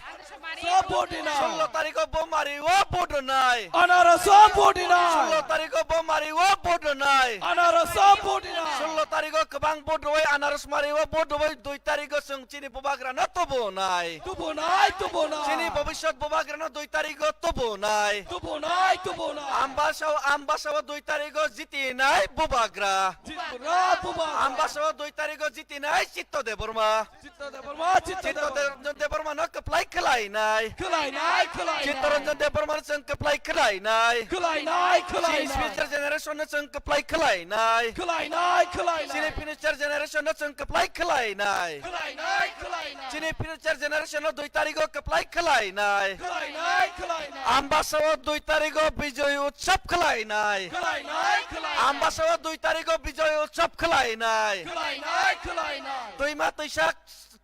So vote rwnai. Sullo tarigo bo mari o vote rwnai. Anaroso vote rwnai. Sullo tarigo bo mari o vote rwnai. Anaroso vote rwnai. Sullo tarigo kwbang vote rwui anaros mari o vote rwui dui tarigo chwng chini Bubagra no tubunai. Tubunai, tubunai. Chini bobiswt Bubagra no dui tarigo tubunai. Tubunai, tubunai. Ambasa o, Ambasa o dui tarigo jitinai Bubagra. Jitinai Bubagra. Ambasa o dui tarigo jitinai Chitto Debbarma. Chitto Debbarma, Chitto Chitto Debbarma. De-, Debbarma no kwplai khwlainai. Khwlainai, khwlainai. Chitto Ranjan Debbarma no chwng kwplai khwlainai. Khwlainai, khwlainai. Chini future generation no chwng kwplai khwlainai. Khwlainai, khwlainai. Chini future generation no chwng kwplai khwlainai. Khwlainai, khwlainai. Chini future generation no dui tarigo kwplai khwlainai. Khwlainai, khwlainai. Ambasa o dui tarigo Bijoy Utsav khwlainai. Khwlainai, khwlainai. Ambasa o dui tarigo Bijoy Utsav khwlainai. Khwlainai, khwlainai. Tuima tuisa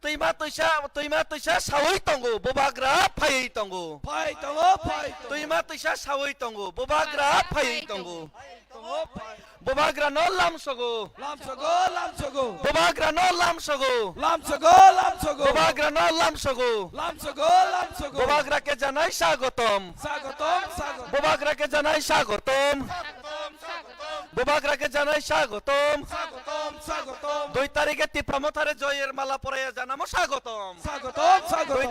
Twima twisa, twima twisa sawi tongo, Bubagra phaiwi tongo. Phai tongo, phai tongo. Twima twisa sawi tongo, Bubagra phaiwi tongo. Phai tongo, phai. Bubagra no lamsogo. Lamsogo, lamsogo. Bubagra no lamsogo. Lamsogo, lamsogo. Bubagra no lamsogo. Lamsogo, lamsogo. Bubagra ke janai swagotom. Swagotom, swagotom. Bubagra ke janai swagotom. Swagotom, swagotom. Bubagra ke janai swagotom. Swagotom, swagotom. Dui tarikhe Tipra Mothare joyer mala poraiya janamo swagotom. Swagotom, swagotom. Dui,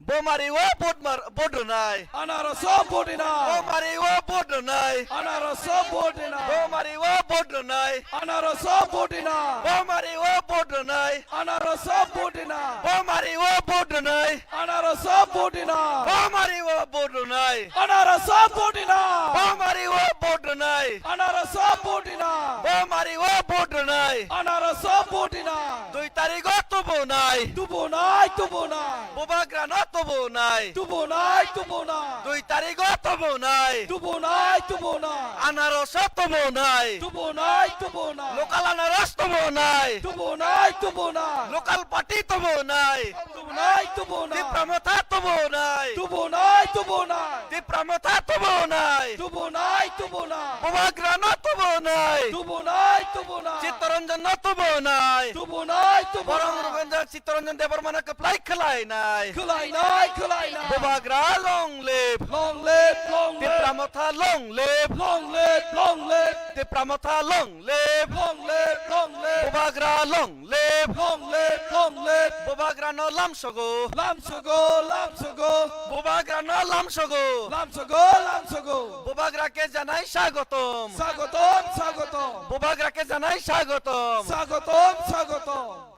Bomari o vote mar, vote rwnai. Anaroso vote rwnai. Bomari o vote rwnai. Anaroso vote rwnai. Bomari o vote rwnai. Anaroso vote rwnai. Bomari o vote rwnai. Anaroso vote rwnai. Bomari o vote rwnai. Anaroso vote rwnai. Bomari o vote rwnai. Anaroso vote rwnai. Bomari o vote rwnai. Anaroso vote rwnai. Bomari o vote rwnai. Anaroso vote rwnai. Dui tarikh o tubunai. Tubunai, tubunai. Bubagra no tubunai. Tubunai, tubunai. Dui tarikh o tubunai. Tubunai, tubunai. Anaros o tubunai. Tubunai, tubunai. Local anaros tubunai. Tubunai, tubunai. Local party tubunai. Tubunai, tubunai. Tipra Motha tubunai. Tubunai, tubunai. Tipra Motha tubunai. Tubunai, tubunai. Bubagra no tubunai. Tubunai, tubunai. Chittaranjan no tubunai. Tubunai, tubunai. Borong Rubenjak Chittaranjan Debbarma no kwplai khwlainai. Khwlainai, khwlainai. Bubagra long live. Long live, long live. Tipra Motha long live. Long live, long live. Tipra Motha long live. Long live, long live. Bubagra long live. Long live, long live. Bubagra no lamsogo. Lamsogo, lamsogo. Bubagra no lamsogo. Lamsogo, lamsogo. Bubagra ke janai swagotom. Swagotom, swagotom. Bubagra ke janai swagotom. Swagotom, swagotom.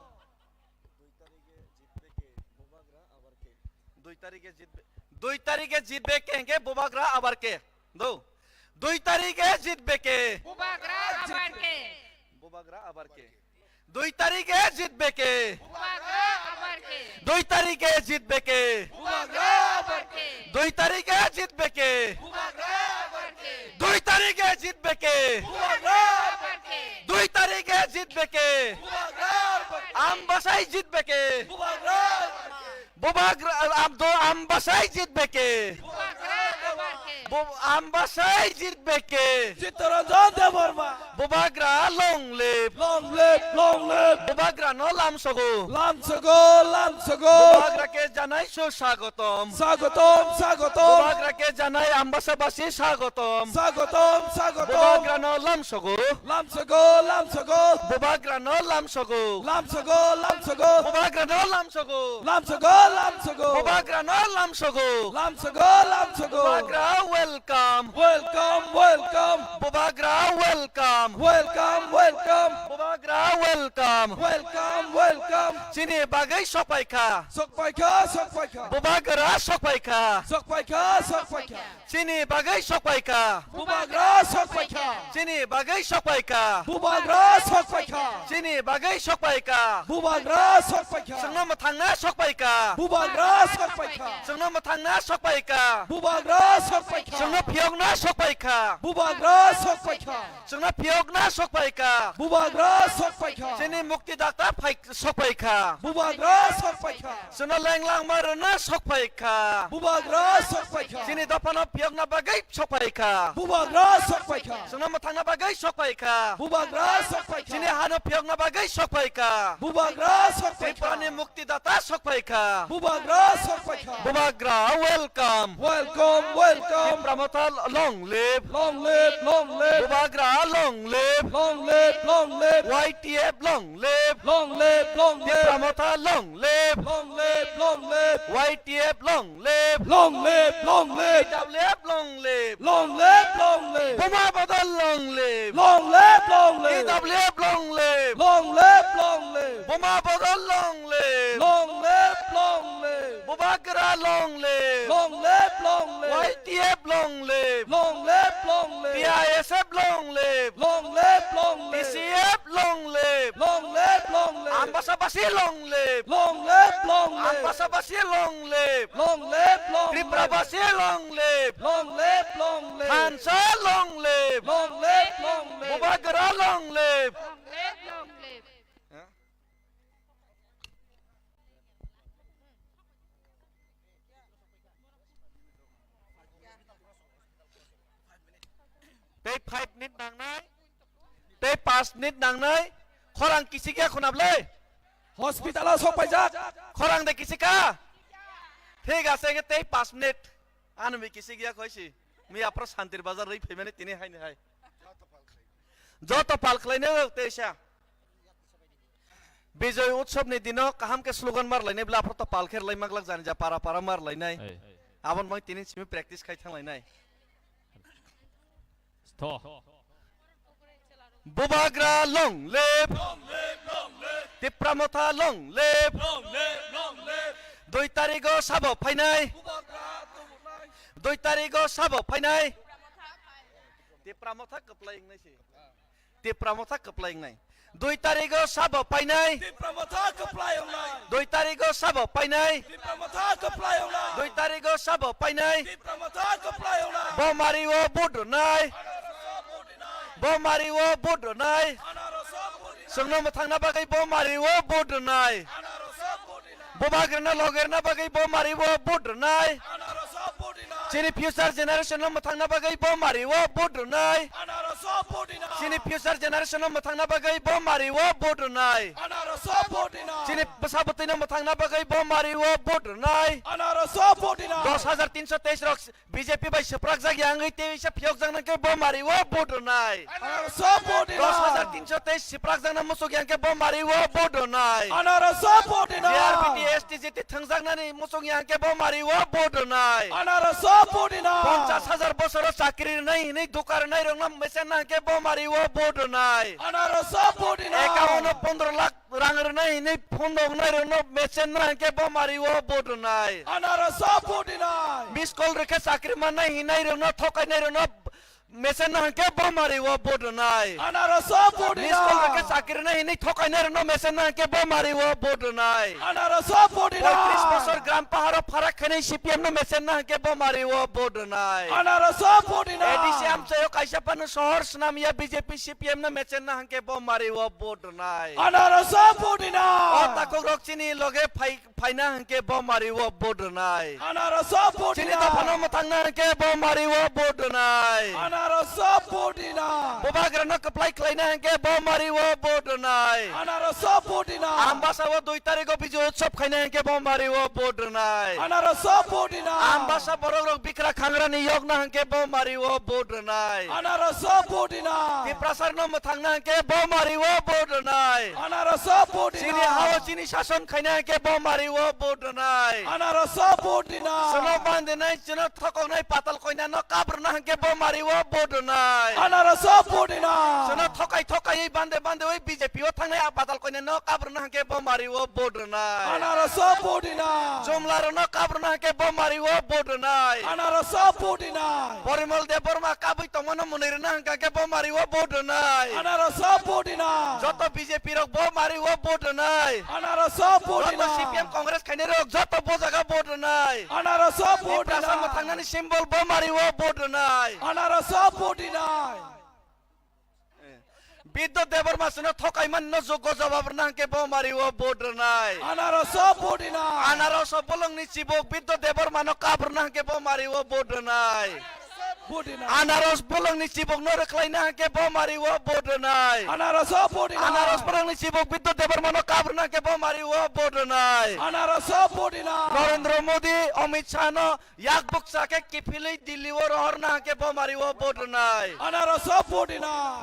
Dui tarikhe jitbe, dui tarikhe jitbe ke hwnkhe Bubagra abar ke. Do. Dui tarikhe jitbe ke. Bubagra abar ke. Bubagra abar ke. Dui tarikhe jitbe ke. Bubagra abar ke. Dui tarikhe jitbe ke. Bubagra abar ke. Dui tarikhe jitbe ke. Bubagra abar ke. Dui tarikhe jitbe ke. Bubagra abar ke. Dui tarikhe jitbe ke. Bubagra abar ke. Ambasai jitbe ke. Bubagra abar ke. Bubagra, am, do, ambasai jitbe ke. Bubagra abar ke. Bo, ambasai jitbe ke. Chittaranjan Debbarma. Bubagra long live. Long live, long live. Bubagra no lamsogo. Lamsogo, lamsogo. Bubagra ke janai su swagotom. Swagotom, swagotom. Bubagra ke janai ambasa basi swagotom. Swagotom, swagotom. Bubagra no lamsogo. Lamsogo, lamsogo. Bubagra no lamsogo. Lamsogo, lamsogo. Bubagra no lamsogo. Lamsogo, lamsogo. Bubagra no lamsogo. Lamsogo, lamsogo. Bubagra welcome. Welcome, welcome. Bubagra welcome. Welcome, welcome. Bubagra welcome. Welcome, welcome. Chini bagwi sokpaikha. Sokpaikha, sokpaikha. Bubagra sokpaikha. Sokpaikha, sokpaikha. Chini bagwi sokpaikha. Bubagra sokpaikha. Chini bagwi sokpaikha. Bubagra sokpaikha. Chini bagwi sokpaikha. Bubagra sokpaikha. Chwngno mwthangna sokpaikha. Bubagra sokpaikha. Chwngno mwthangna sokpaikha. Bubagra sokpaikha. Chwngno phiyokna sokpaikha. Bubagra sokpaikha. Chwngno phiyokna sokpaikha. Bubagra sokpaikha. Chini muktidakta phai-, sokpaikha. Bubagra sokpaikha. Chwngno lenglangma rwna sokpaikha. Bubagra sokpaikha. Chini dophano phiyokna bagwi sokpaikha. Bubagra sokpaikha. Chwngno mwthangna bagwi sokpaikha. Bubagra sokpaikha. Chini hano phiyokna bagwi sokpaikha. Bubagra sokpaikha. Triprani muktidata sokpaikha. Bubagra sokpaikha. Bubagra welcome. Welcome, welcome. Tipra Motha long live. Long live, long live. Bubagra long live. Long live, long live. Y T F long live. Long live, long live. Tipra Motha long live. Long live, long live. Y T F long live. Long live, long live. T W F long live. Long live, long live. Buma Bodol long live. Long live, long live. T W F long live. Long live, long live. Buma Bodol long live. Long live, long live. Bubagra long live. Long live, long live. Y T F long live. Long live, long live. T I S F long live. Long live, long live. T C F long live. Long live, long live. Ambasa basi long live. Long live, long live. Ambasa basi long live. Long live, long live. Tripura basi long live. Long live, long live. Thansa long live. Long live, long live. Bubagra long live. Long live, long live. Tei five minute nangnai, tei panch minute nangnai, khorang kisikya khunable? Hospital o sokpaijak. Khorang de kisika? Thik ase, tei panch minute. Ano mi kisikya khoisi. Mi apro Santir Bazar rwi phaimani tini haini hai. Joto pal khlainai o teisa. Bijoy Utsav ni dino kaham khe slogan mar lainai bla, aphuru to pal khe rwlai maglak jani ja para para mar lainai. Ei. Aboni bagwi tini simi practice khai thang lainai. Stop. Bubagra long live. Long live, long live. Tipra Motha long live. Long live, long live. Dui tarigo sabo phainai. Bubagra tubunai. Dui tarigo sabo phainai. Tipra Motha kwplai wngnai se. Tipra Motha kwplai wngnai. Dui tarigo sabo painai. Tipra Motha kwplai wngnai. Dui tarigo sabo painai. Tipra Motha kwplai wngnai. Dui tarigo sabo painai. Tipra Motha kwplai wngnai. Bo mari o vote rwnai. Bo mari o vote rwnai. Chwngno mwthangna bagwi bo mari o vote rwnai. Bubagrano logerna bagwi bo mari o vote rwnai. Chini future generation no mwthangna bagwi bo mari o vote rwnai. Chini future generation no mwthangna bagwi bo mari o vote rwnai. Chini bwsa bwtwi no mwthangna bagwi bo mari o vote rwnai. Dos hajar tinso teis rok B J P bai swprak jak ya wngwi tei wngsa phiyok jak nang khe bo mari o vote rwnai. Dos hajar tinso teis swprak jak na muchuk ya wng khe bo mari o vote rwnai. J R B T, S T, G T thwngjaknani muchung ya hwnkhe bo mari o vote rwnai. Ponchas hajar bosoro chakri rwnai hinwi duka rwnai rokno mesen na hwnkhe bo mari o vote rwnai. Ekaono pondro lakh rang rwnai hinwi phone rok nai rokno mesen na hwnkhe bo mari o vote rwnai. Miss call rwkhe chakri mannai hinai rokno thokainai rokno mesen na hwnkhe bo mari o vote rwnai. Miss call rwkhe chakri nai hinwi thokainai rokno mesen na hwnkhe bo mari o vote rwnai. Poitris bosor gram paharo pharak khainai C P M no mesen na hwnkhe bo mari o vote rwnai. A D C amchaio kaisa phano sohor swnam ya B J P C P M no mesen na hwnkhe bo mari o vote rwnai. O takhuk rok chini loge phai phaina hwnkhe bo mari o vote rwnai. Chini dophano mwthangna hwnkhe bo mari o vote rwnai. Bubagrano kwplai khlaina hwnkhe bo mari o vote rwnai. Ambasa o dui tarigo Bijoy Utsav khaina hwnkhe bo mari o vote rwnai. Ambasa borok rok bikra khangrani yokna hwnkhe bo mari o vote rwnai. Tiprasarno mwthangna hwnkhe bo mari o vote rwnai. Chini hao chini sason khaina hwnkhe bo mari o vote rwnai. Chwngno bandinai, chwngno thokoknai patal koinano kabrwna hwnkhe bo mari o vote rwnai. Chwngno thokai thokaiwi bande bande wi B J P o thangnai a patal koinano kabrwna hwnkhe bo mari o vote rwnai. Chumlarokno kabrwna hwnkhe bo mari o vote rwnai. Porimol Debbarma kabwi tongmano mwnwi rwna hwnkha khe bo mari o vote rwnai. Joto B J P rok bo mari o vote rwnai. Joto C P M Congress khainai rok joto bo jaga vote rwnai. Tiprasa mwthangnani symbol bo mari o vote rwnai. Bidya Debbarma chwngno thokaimani no joggo jawab rwna hwnkhe bo mari o vote rwnai. Anaros o bolongni chibuk Bidya Debbarmano kabrwna hwnkhe bo mari o vote rwnai. Anaros bolongni chibukno rwkhlaina hwnkhe bo mari o vote rwnai. Anaros bolongni chibuk Bidya Debbarmano kabrwna hwnkhe bo mari o vote rwnai. Narendra Modi, Amit Shah no yak bukcha khe kiphilwi Delhi o rohorna hwnkhe bo mari o vote rwnai.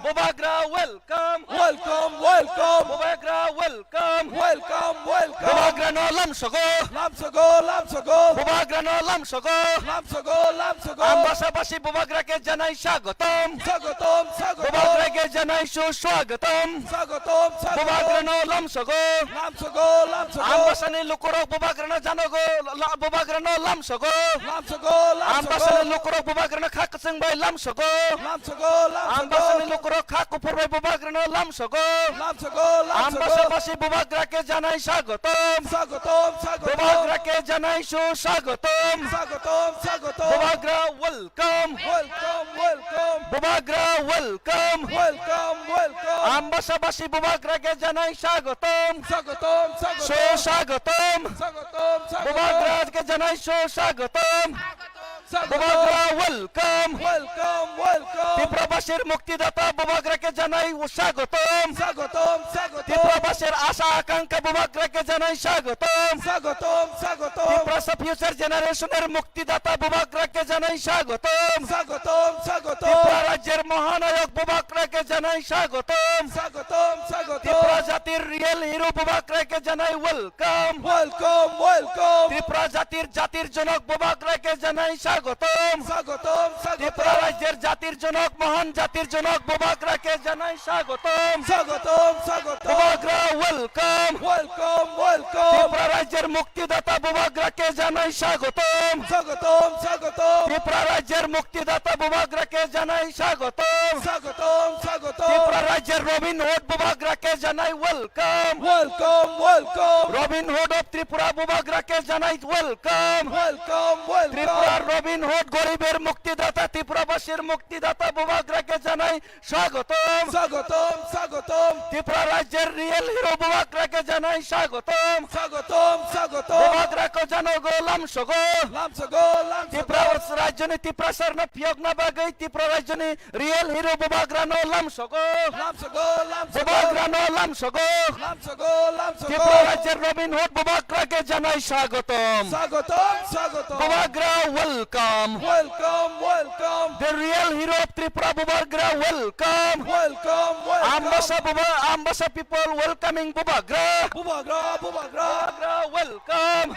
Bubagra welcome. Welcome, welcome. Bubagra welcome. Welcome, welcome. Bubagrano lamsogo. Lamsogo, lamsogo. Bubagrano lamsogo. Lamsogo, lamsogo. Ambasa basi Bubagra ke janai swagotom. Swagotom, swagotom. Bubagra ke janai suswagotom. Swagotom, swagotom. Bubagrano lamsogo. Lamsogo, lamsogo. Ambasani lukurok Bubagrano janogo, la-, Bubagrano lamsogo. Lamsogo, lamsogo. Ambasani lukurok Bubagrano kha kwchwng bai lamsogo. Lamsogo, lamsogo. Ambasani lukurok kha kuphur bai Bubagrano lamsogo. Lamsogo, lamsogo. Ambasa basi Bubagra ke janai swagotom. Swagotom, swagotom. Bubagra ke janai suswagotom. Swagotom, swagotom. Bubagra welcome. Welcome, welcome. Bubagra welcome. Welcome, welcome. Ambasa basi Bubagra ke janai swagotom. Swagotom, swagotom. Suswagotom. Swagotom, swagotom. Bubagra ke janai suswagotom. স্বাগতম। বুবাগ্রা welcome। Welcome, welcome। ত্রিপুরাবাসীর মুক্তিদাতা বুবাগ্রাকে জানাই স্বাগতম। স্বাগতম, স্বাগতম। ত্রিপুরাবাসীর আশা আকাঙ্ক্ষা বুবাগ্রাকে জানাই স্বাগতম। স্বাগতম, স্বাগতম। ত্রিপুরা future generation-এর মুক্তিদাতা বুবাগ্রাকে জানাই স্বাগতম। স্বাগতম, স্বাগতম। ত্রিপুরা রাজ্যের মহানায়ক বুবাগ্রাকে জানাই স্বাগতম। স্বাগতম, স্বাগতম। ত্রিপুরা জাতির real hero বুবাগ্রাকে জানাই welcome। Welcome, welcome। ত্রিপুরা জাতির জাতির জনক বুবাগ্রাকে জানাই স্বাগতম। স্বাগতম, স্বাগতম। ত্রিপুরা রাজ্যের জাতির জনক, মহান জাতির জনক বুবাগ্রাকে জানাই স্বাগতম। স্বাগতম, স্বাগতম। বুবাগ্রা welcome। Welcome, welcome। ত্রিপুরা রাজ্যের মুক্তিদাতা বুবাগ্রাকে জানাই স্বাগতম। স্বাগতম, স্বাগতম। ত্রিপুরা রাজ্যের মুক্তিদাতা বুবাগ্রাকে জানাই স্বাগতম। স্বাগতম, স্বাগতম। ত্রিপুরা রাজ্যের রবিন হুড বুবাগ্রাকে জানাই welcome। Welcome, welcome। Robin Hood of Tripura বুবাগ্রাকে জানাই welcome। Welcome, welcome। ত্রিপুরার রবিন হুড, গরিবের মুক্তিদাতা, ত্রিপুরাবাসীর মুক্তিদাতা বুবাগ্রাকে জানাই স্বাগতম। স্বাগতম, স্বাগতম। ত্রিপুরা রাজ্যের real hero বুবাগ্রাকে জানাই স্বাগতম। স্বাগতম, স্বাগতম। বুবাগ্রাকে জানাই গো lamsogo। Lamsogo, lamsogo। ত্রিপুরা রাজ্যনি ত্রিপুরাসারনো phiyokna bagwi ত্রিপুরা রাজ্যনি real hero bubagrano lamsogo। Lamsogo, lamsogo। Bubagrano lamsogo। Lamsogo, lamsogo। Tripura রাজ্যের রবিন হুড বুবাগ্রাকে জানাই স্বাগতম। স্বাগতম, স্বাগতম। বুবাগ্রা welcome। Welcome, welcome। The real hero of Tripura Bubagra welcome। Welcome, welcome। Ambasa Buba-, Ambasa people welcoming Bubagra। Bubagra, Bubagra। Bubagra welcome।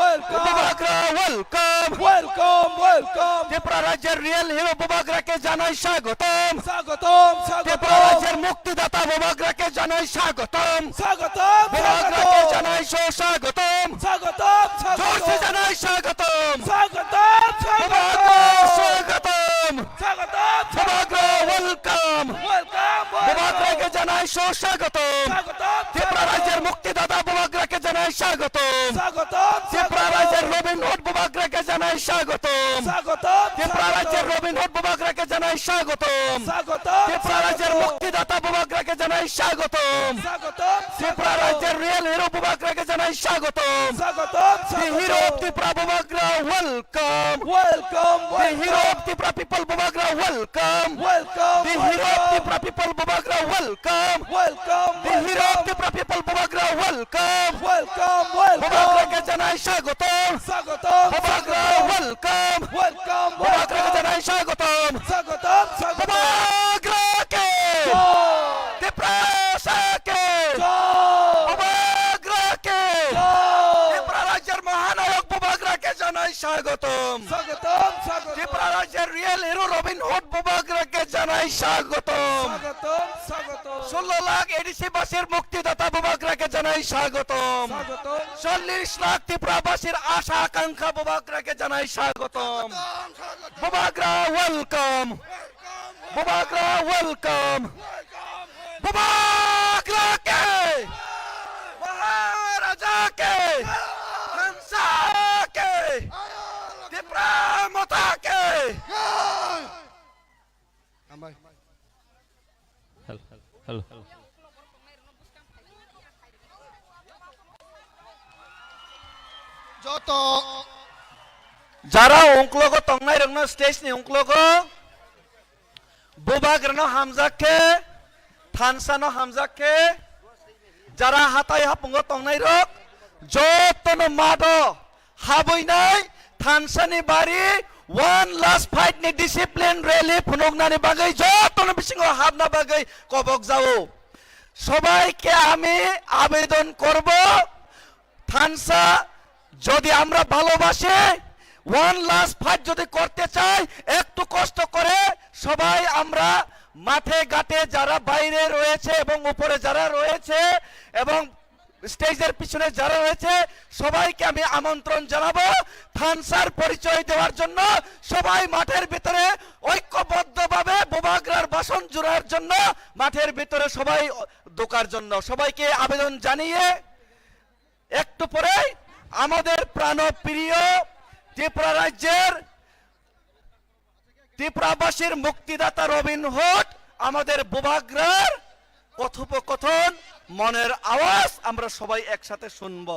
Welcome। বুবাগ্রা welcome। Welcome, welcome। Tripura রাজ্যের real hero বুবাগ্রাকে জানাই স্বাগতম। স্বাগতম, স্বাগতম। ত্রিপুরা রাজ্যের মুক্তিদাতা বুবাগ্রাকে জানাই স্বাগতম। স্বাগতম, বুবাগ্রাকে স্বাগতম। জানাই সুস্বাগতম। স্বাগতম, স্বাগতম। জোরসে জানাই স্বাগতম। স্বাগতম, স্বাগতম। বুবাগ্রা স্বাগতম। স্বাগতম, স্বাগতম। বুবাগ্রা welcome। Welcome, welcome। বুবাগ্রাকে জানাই সুস্বাগতম। স্বাগতম, ত্রিপুরা স্বাগতম। রাজ্যের মুক্তিদাতা বুবাগ্রাকে জানাই স্বাগতম। স্বাগতম, ত্রিপুরা স্বাগতম। রাজ্যের রবিন হুড বুবাগ্রাকে জানাই স্বাগতম। স্বাগতম, ত্রিপুরা রাজ্যের স্বাগতম। রবিন হুড বুবাগ্রাকে জানাই স্বাগতম। স্বাগতম, ত্রিপুরা রাজ্যের স্বাগতম। মুক্তিদাতা বুবাগ্রাকে জানাই স্বাগতম। স্বাগতম, ত্রিপুরা স্বাগতম। রাজ্যের real hero বুবাগ্রাকে জানাই স্বাগতম। স্বাগতম, The hero of স্বাগতম। Tripura Bubagra welcome। Welcome, The hero welcome। Of Tripura people Bubagra welcome। Welcome, The hero of welcome। Tripura people Bubagra welcome। Welcome, The hero of welcome। Tripura people Bubagra welcome। Welcome, welcome। বুবাগ্রাকে জানাই স্বাগতম। স্বাগতম, বুবাগ্রা স্বাগতম। Welcome। Welcome, বুবাগ্রাকে welcome। জানাই স্বাগতম। স্বাগতম, স্বাগতম। বুবাগ্রাকে। জয়। ত্রিপুরাকে। জয়। বুবাগ্রাকে। জয়। ত্রিপুরা রাজ্যের মহানায়ক বুবাগ্রাকে জানাই স্বাগতম। স্বাগতম, স্বাগতম। ত্রিপুরা রাজ্যের real hero রবিন হুড বুবাগ্রাকে জানাই স্বাগতম। স্বাগতম, স্বাগতম। ষোলো লাখ এডিসি বাসীর মুক্তিদাতা বুবাগ্রাকে জানাই স্বাগতম। স্বাগতম। চল্লিশ লাখ ত্রিপুরাবাসীর আশা আকাঙ্ক্ষা বুবাগ্রাকে জানাই স্বাগতম। স্বাগতম, স্বাগতম। বুবাগ্রা welcome। Welcome, Bubagra welcome। Welcome, welcome। Bubagra ke। Maharaja ke। Hansa ke। Tipra Motha ke। Hambai। Hello, hello, hello। Joto jara ungklogo tongnai rokno stage ni ungklogo bubagrano hamjak khe, thansa no hamjak khe, jara hatai hapungo tongnai rok jotono mado habwinai thansani bari one last fight ni discipline rally phunuknani bagwi jotono bisingo habna bagwi kobok jao. সবাইকে আমি আবেদন করব, থানসা যদি আমরা ভালোবাসি, one last fight যদি করতে চাই, একটু কষ্ট করে সবাই আমরা মাঠে ঘাটে যারা বাইরে রয়েছে এবং উপরে যারা রয়েছে এবং স্টেজের পিছনে যারা রয়েছে সবাইকে আমি আমন্ত্রণ জানাবো থানসার পরিচয় দেওয়ার জন্য। সবাই মাঠের ভিতরে ঐক্যবদ্ধভাবে বুবাগ্রার বাসন জুড়ার জন্য মাঠের ভিতরে সবাই ঢোকার জন্য সবাইকে আবেদন জানিয়ে একটু পরেই আমাদের প্রাণপ্রিয় ত্রিপুরা রাজ্যের ত্রিপুরাবাসীর মুক্তিদাতা রবিন হুড আমাদের বুবাগ্রার কথোপকথন, মনের আওয়াজ আমরা সবাই একসাথে শুনব।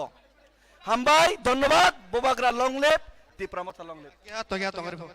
হামবাই, ধন্যবাদ। বুবাগ্রা long live, Tipra Motha long live. Ya, to ya, to garbo.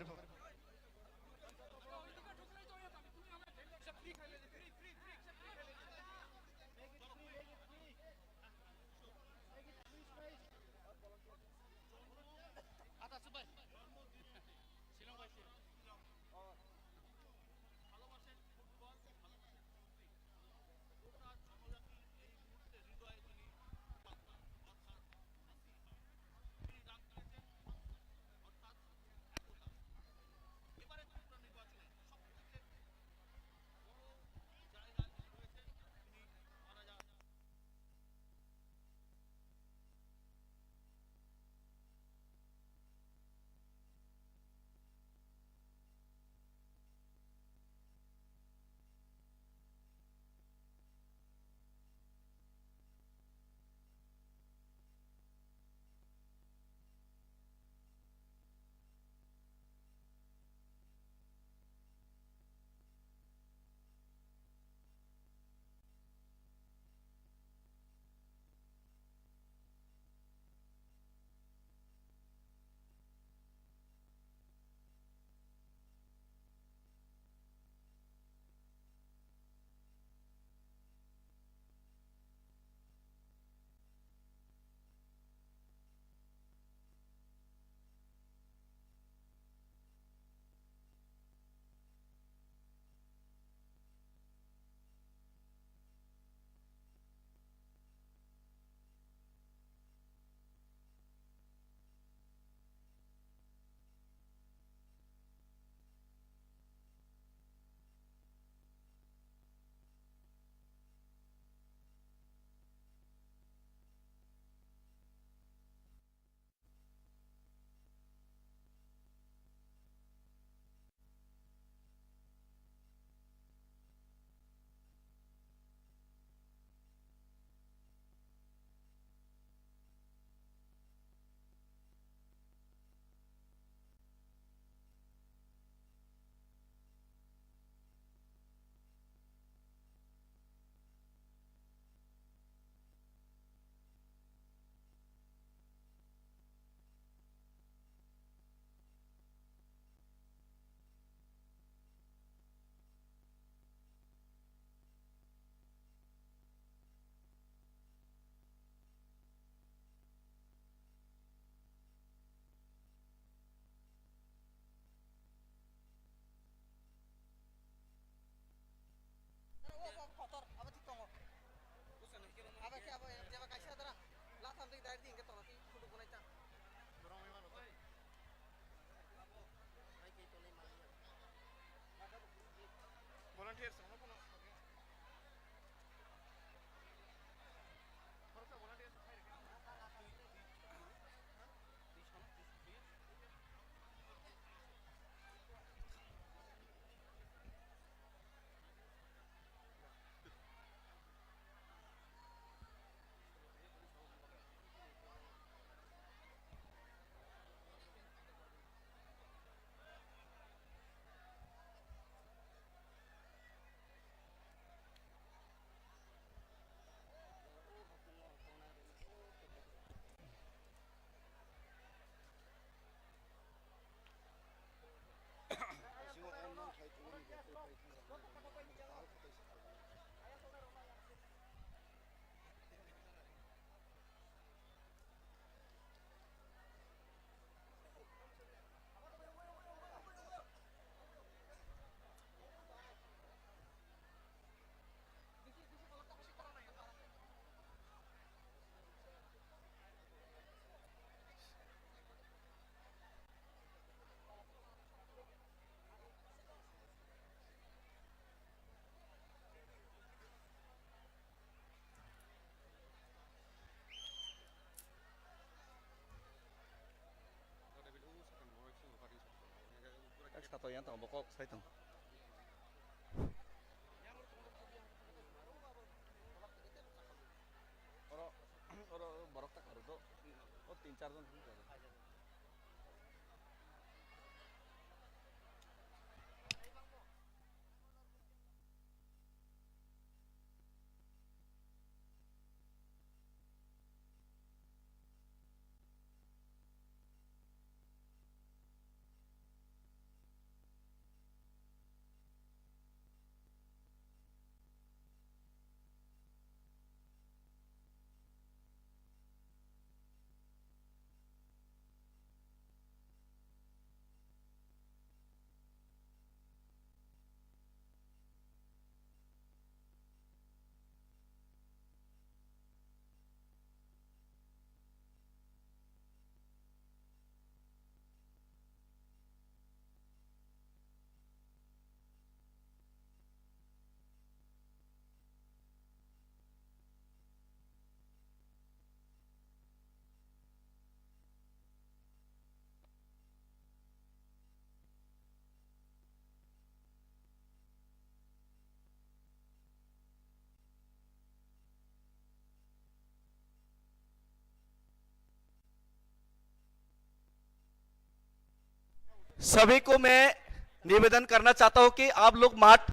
Volunteers, Ek sato yang tong bokok sai tong. Oro, oro borok tak karu do. O tin char jon. सभी को मैं निवेदन करना चाहता हूं कि आप लोग माठ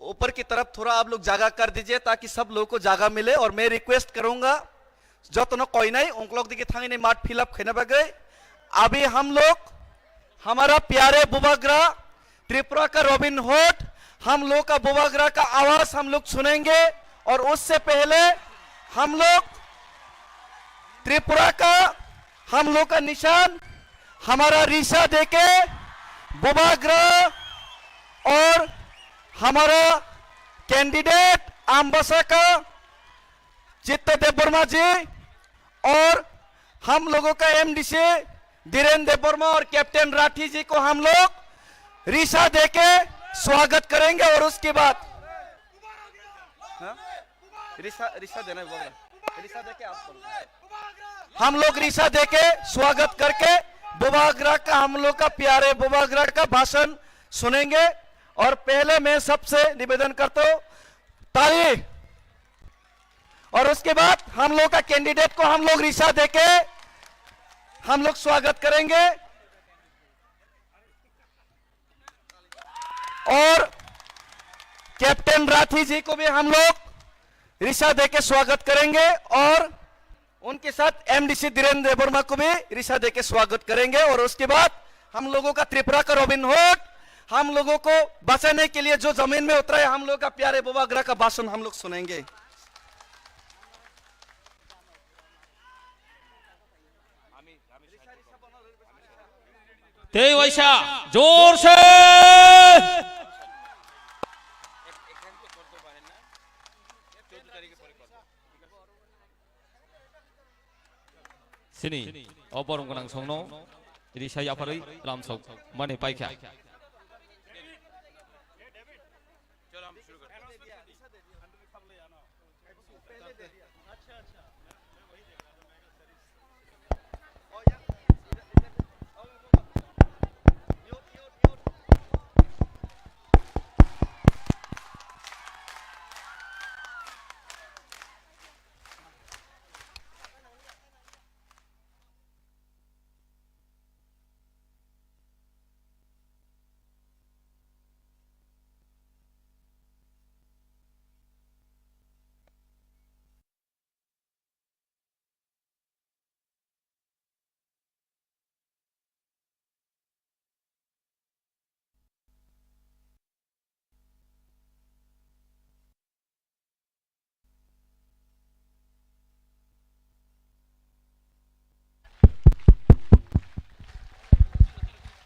ऊपर की तरफ थोड़ा आप लोग जगह कर दीजिए, ताकि सब लोगों को जगह मिले। और मैं रिक्वेस्ट करूंगा, जतनो कोई नहीं, उन लोग दिखे थांगे नहीं माठ फिल अप खेने बगे। अभी हम लोग हमारा प्यारे बुबाग्रा त्रिपुरा का रॉबिन हुड, हम लोग का बुबाग्रा का आवाज हम लोग सुनेंगे। और उससे पहले हम लोग त्रिपुरा का हम लोग का निशान हमारा रिसा देके बुबाग्रा और हमारा कैंडिडेट अम्बासा का चित्त देव वर्मा जी और हम लोगों का एमडीसी धीरेन देव वर्मा और कैप्टन राठी जी को हम लोग रिसा देके स्वागत करेंगे। और उसके बाद, हाँ? रिसा, रिसा देना है, बोल रहा। रिसा देके आप बोलो। हम लोग रिसा देके स्वागत करके बुबाग्रा का, हम लोग का प्यारे बुबाग्रा का भाषण सुनेंगे। और पहले मैं सबसे निवेदन करता हूँ, ताली। और उसके बाद हम लोग का कैंडिडेट को हम लोग रिसा देके हम लोग स्वागत करेंगे। और कैप्टन राठी जी को भी हम लोग रिसा देके स्वागत करेंगे और उनके साथ एमडीसी धीरेन देव वर्मा को भी रिसा देके स्वागत करेंगे। और उसके बाद हम लोगों का त्रिपुरा का रॉबिन हुड, हम लोगों को बचाने के लिए जो जमीन में उतरा है, हम लोग का प्यारे बुबाग्रा का भाषण हम लोग सुनेंगे। Tei waisa, jorse. Sini, o borom gwnang songno, risa yapharwi lamsok mani paikha.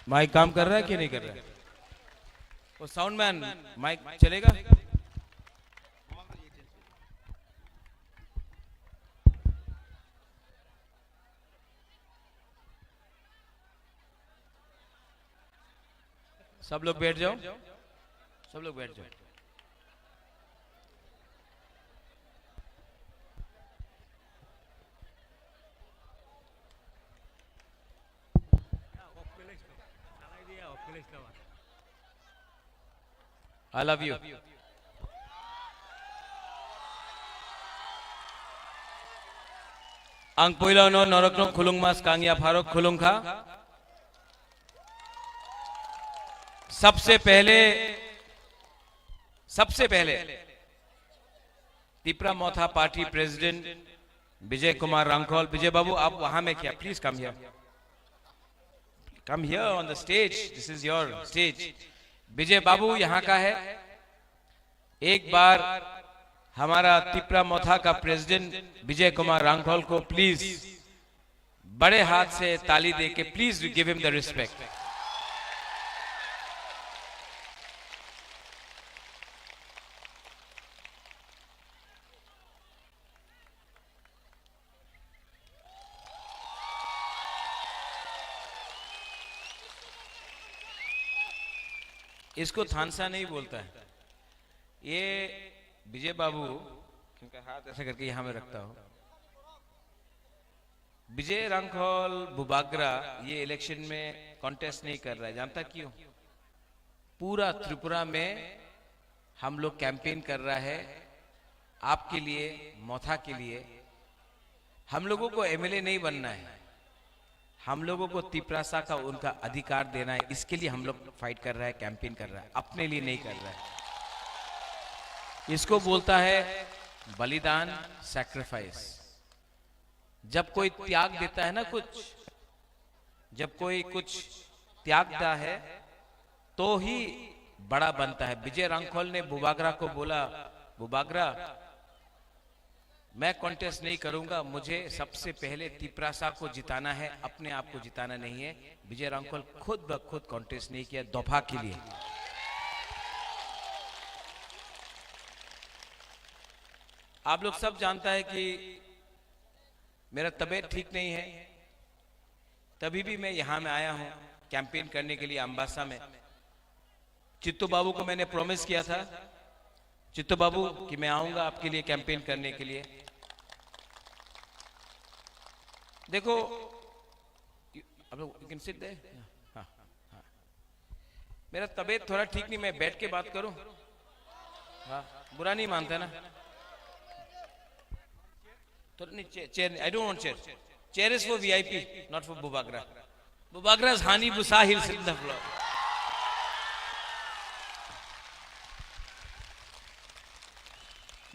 Mic काम कर रहा है कि नहीं कर रहा है? वो साउंड मैन, माइक चलेगा? सब लोग बैठ जाओ, सब लोग बैठ जाओ। I love you. Ang puila no norokno khulungma skang ya pharok khulungkha. Sabse pehle, sabse pehle, Tipra Motha Party President Vijay Kumar Rangkhol, Vijay Babu, aap wahan mein kya? Please come here. Come here on the stage. This is your stage. विजय बाबू यहाँ का है। एक बार हमारा तिपरा मोथा का प्रेसिडेंट विजय कुमार रांखल को प्लीज बड़े हाथ से ताली दे के please give him the respect. इसको थानसा नहीं बोलता है। ये विजय बाबू, इनका हाथ ऐसा करके यहाँ में रखता हूँ। विजय रांखल बुबाग्रा ये इलेक्शन में कॉन्टेस्ट नहीं कर रहा है, जानता क्यों? पूरा त्रिपुरा में हम लोग कैंपेन कर रहा है आपके लिए, मोथा के लिए। हम लोगों को एमएलए नहीं बनना है, हम लोगों को तिपरासा का उनका अधिकार देना है, इसके लिए हम लोग फाइट कर रहा है, कैंपेन कर रहा है, अपने लिए नहीं कर रहा है। इसको बोलता है बलिदान, सैक्रिफाइस। जब कोई त्याग देता है ना कुछ, जब कोई कुछ त्यागता है तो ही बड़ा बनता है। विजय रांखल ने बुबागरा को बोला, बुबागरा, मैं कॉन्टेस्ट नहीं करूंगा, मुझे सबसे पहले तिपरासा को जिताना है, अपने आप को जिताना नहीं है। विजय रांखल खुद ब खुद कॉन्टेस्ट नहीं किया दफा के लिए। आप लोग सब जानता है कि मेरा तबीयत ठीक नहीं है, तभी भी मैं यहाँ में आया हूँ कैंपेन करने के लिए अम्बासा में। चित्तू बाबू को मैंने प्रॉमिस किया था, चित्तू बाबू, कि मैं आऊंगा आपके लिए कैंपेन करने के लिए। देखो, you- आप लोग, you can sit there। हाँ, हाँ। मेरा तबीयत थोड़ा ठीक नहीं, मैं बैठ के बात करूं? हाँ, बुरा नहीं मानते ना? थोड़ा नहीं, चे- चेयर नहीं, I don't want chair. Chair is for V I P, not for Bubagra. Bubagra's honey busa, he'll sit in the floor.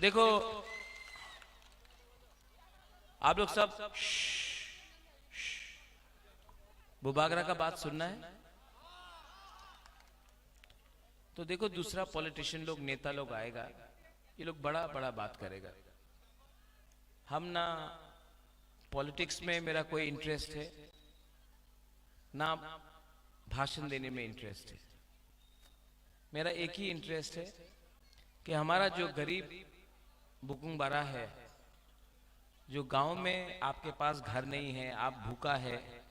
देखो, आप लोग सब, बुबागरा का बात सुनना है? तो देखो, दूसरा पॉलिटिशियन लोग, नेता लोग आएगा, ये लोग बड़ा बड़ा बात करेगा। हम ना, पॉलिटिक्स में मेरा कोई इंटरेस्ट है ना, भाषण देने में इंटरेस्ट है। मेरा एक ही इंटरेस्ट है कि हमारा जो गरीब बुकुंग बारा है, जो गांव में आपके पास घर नहीं है, आप भूखा है,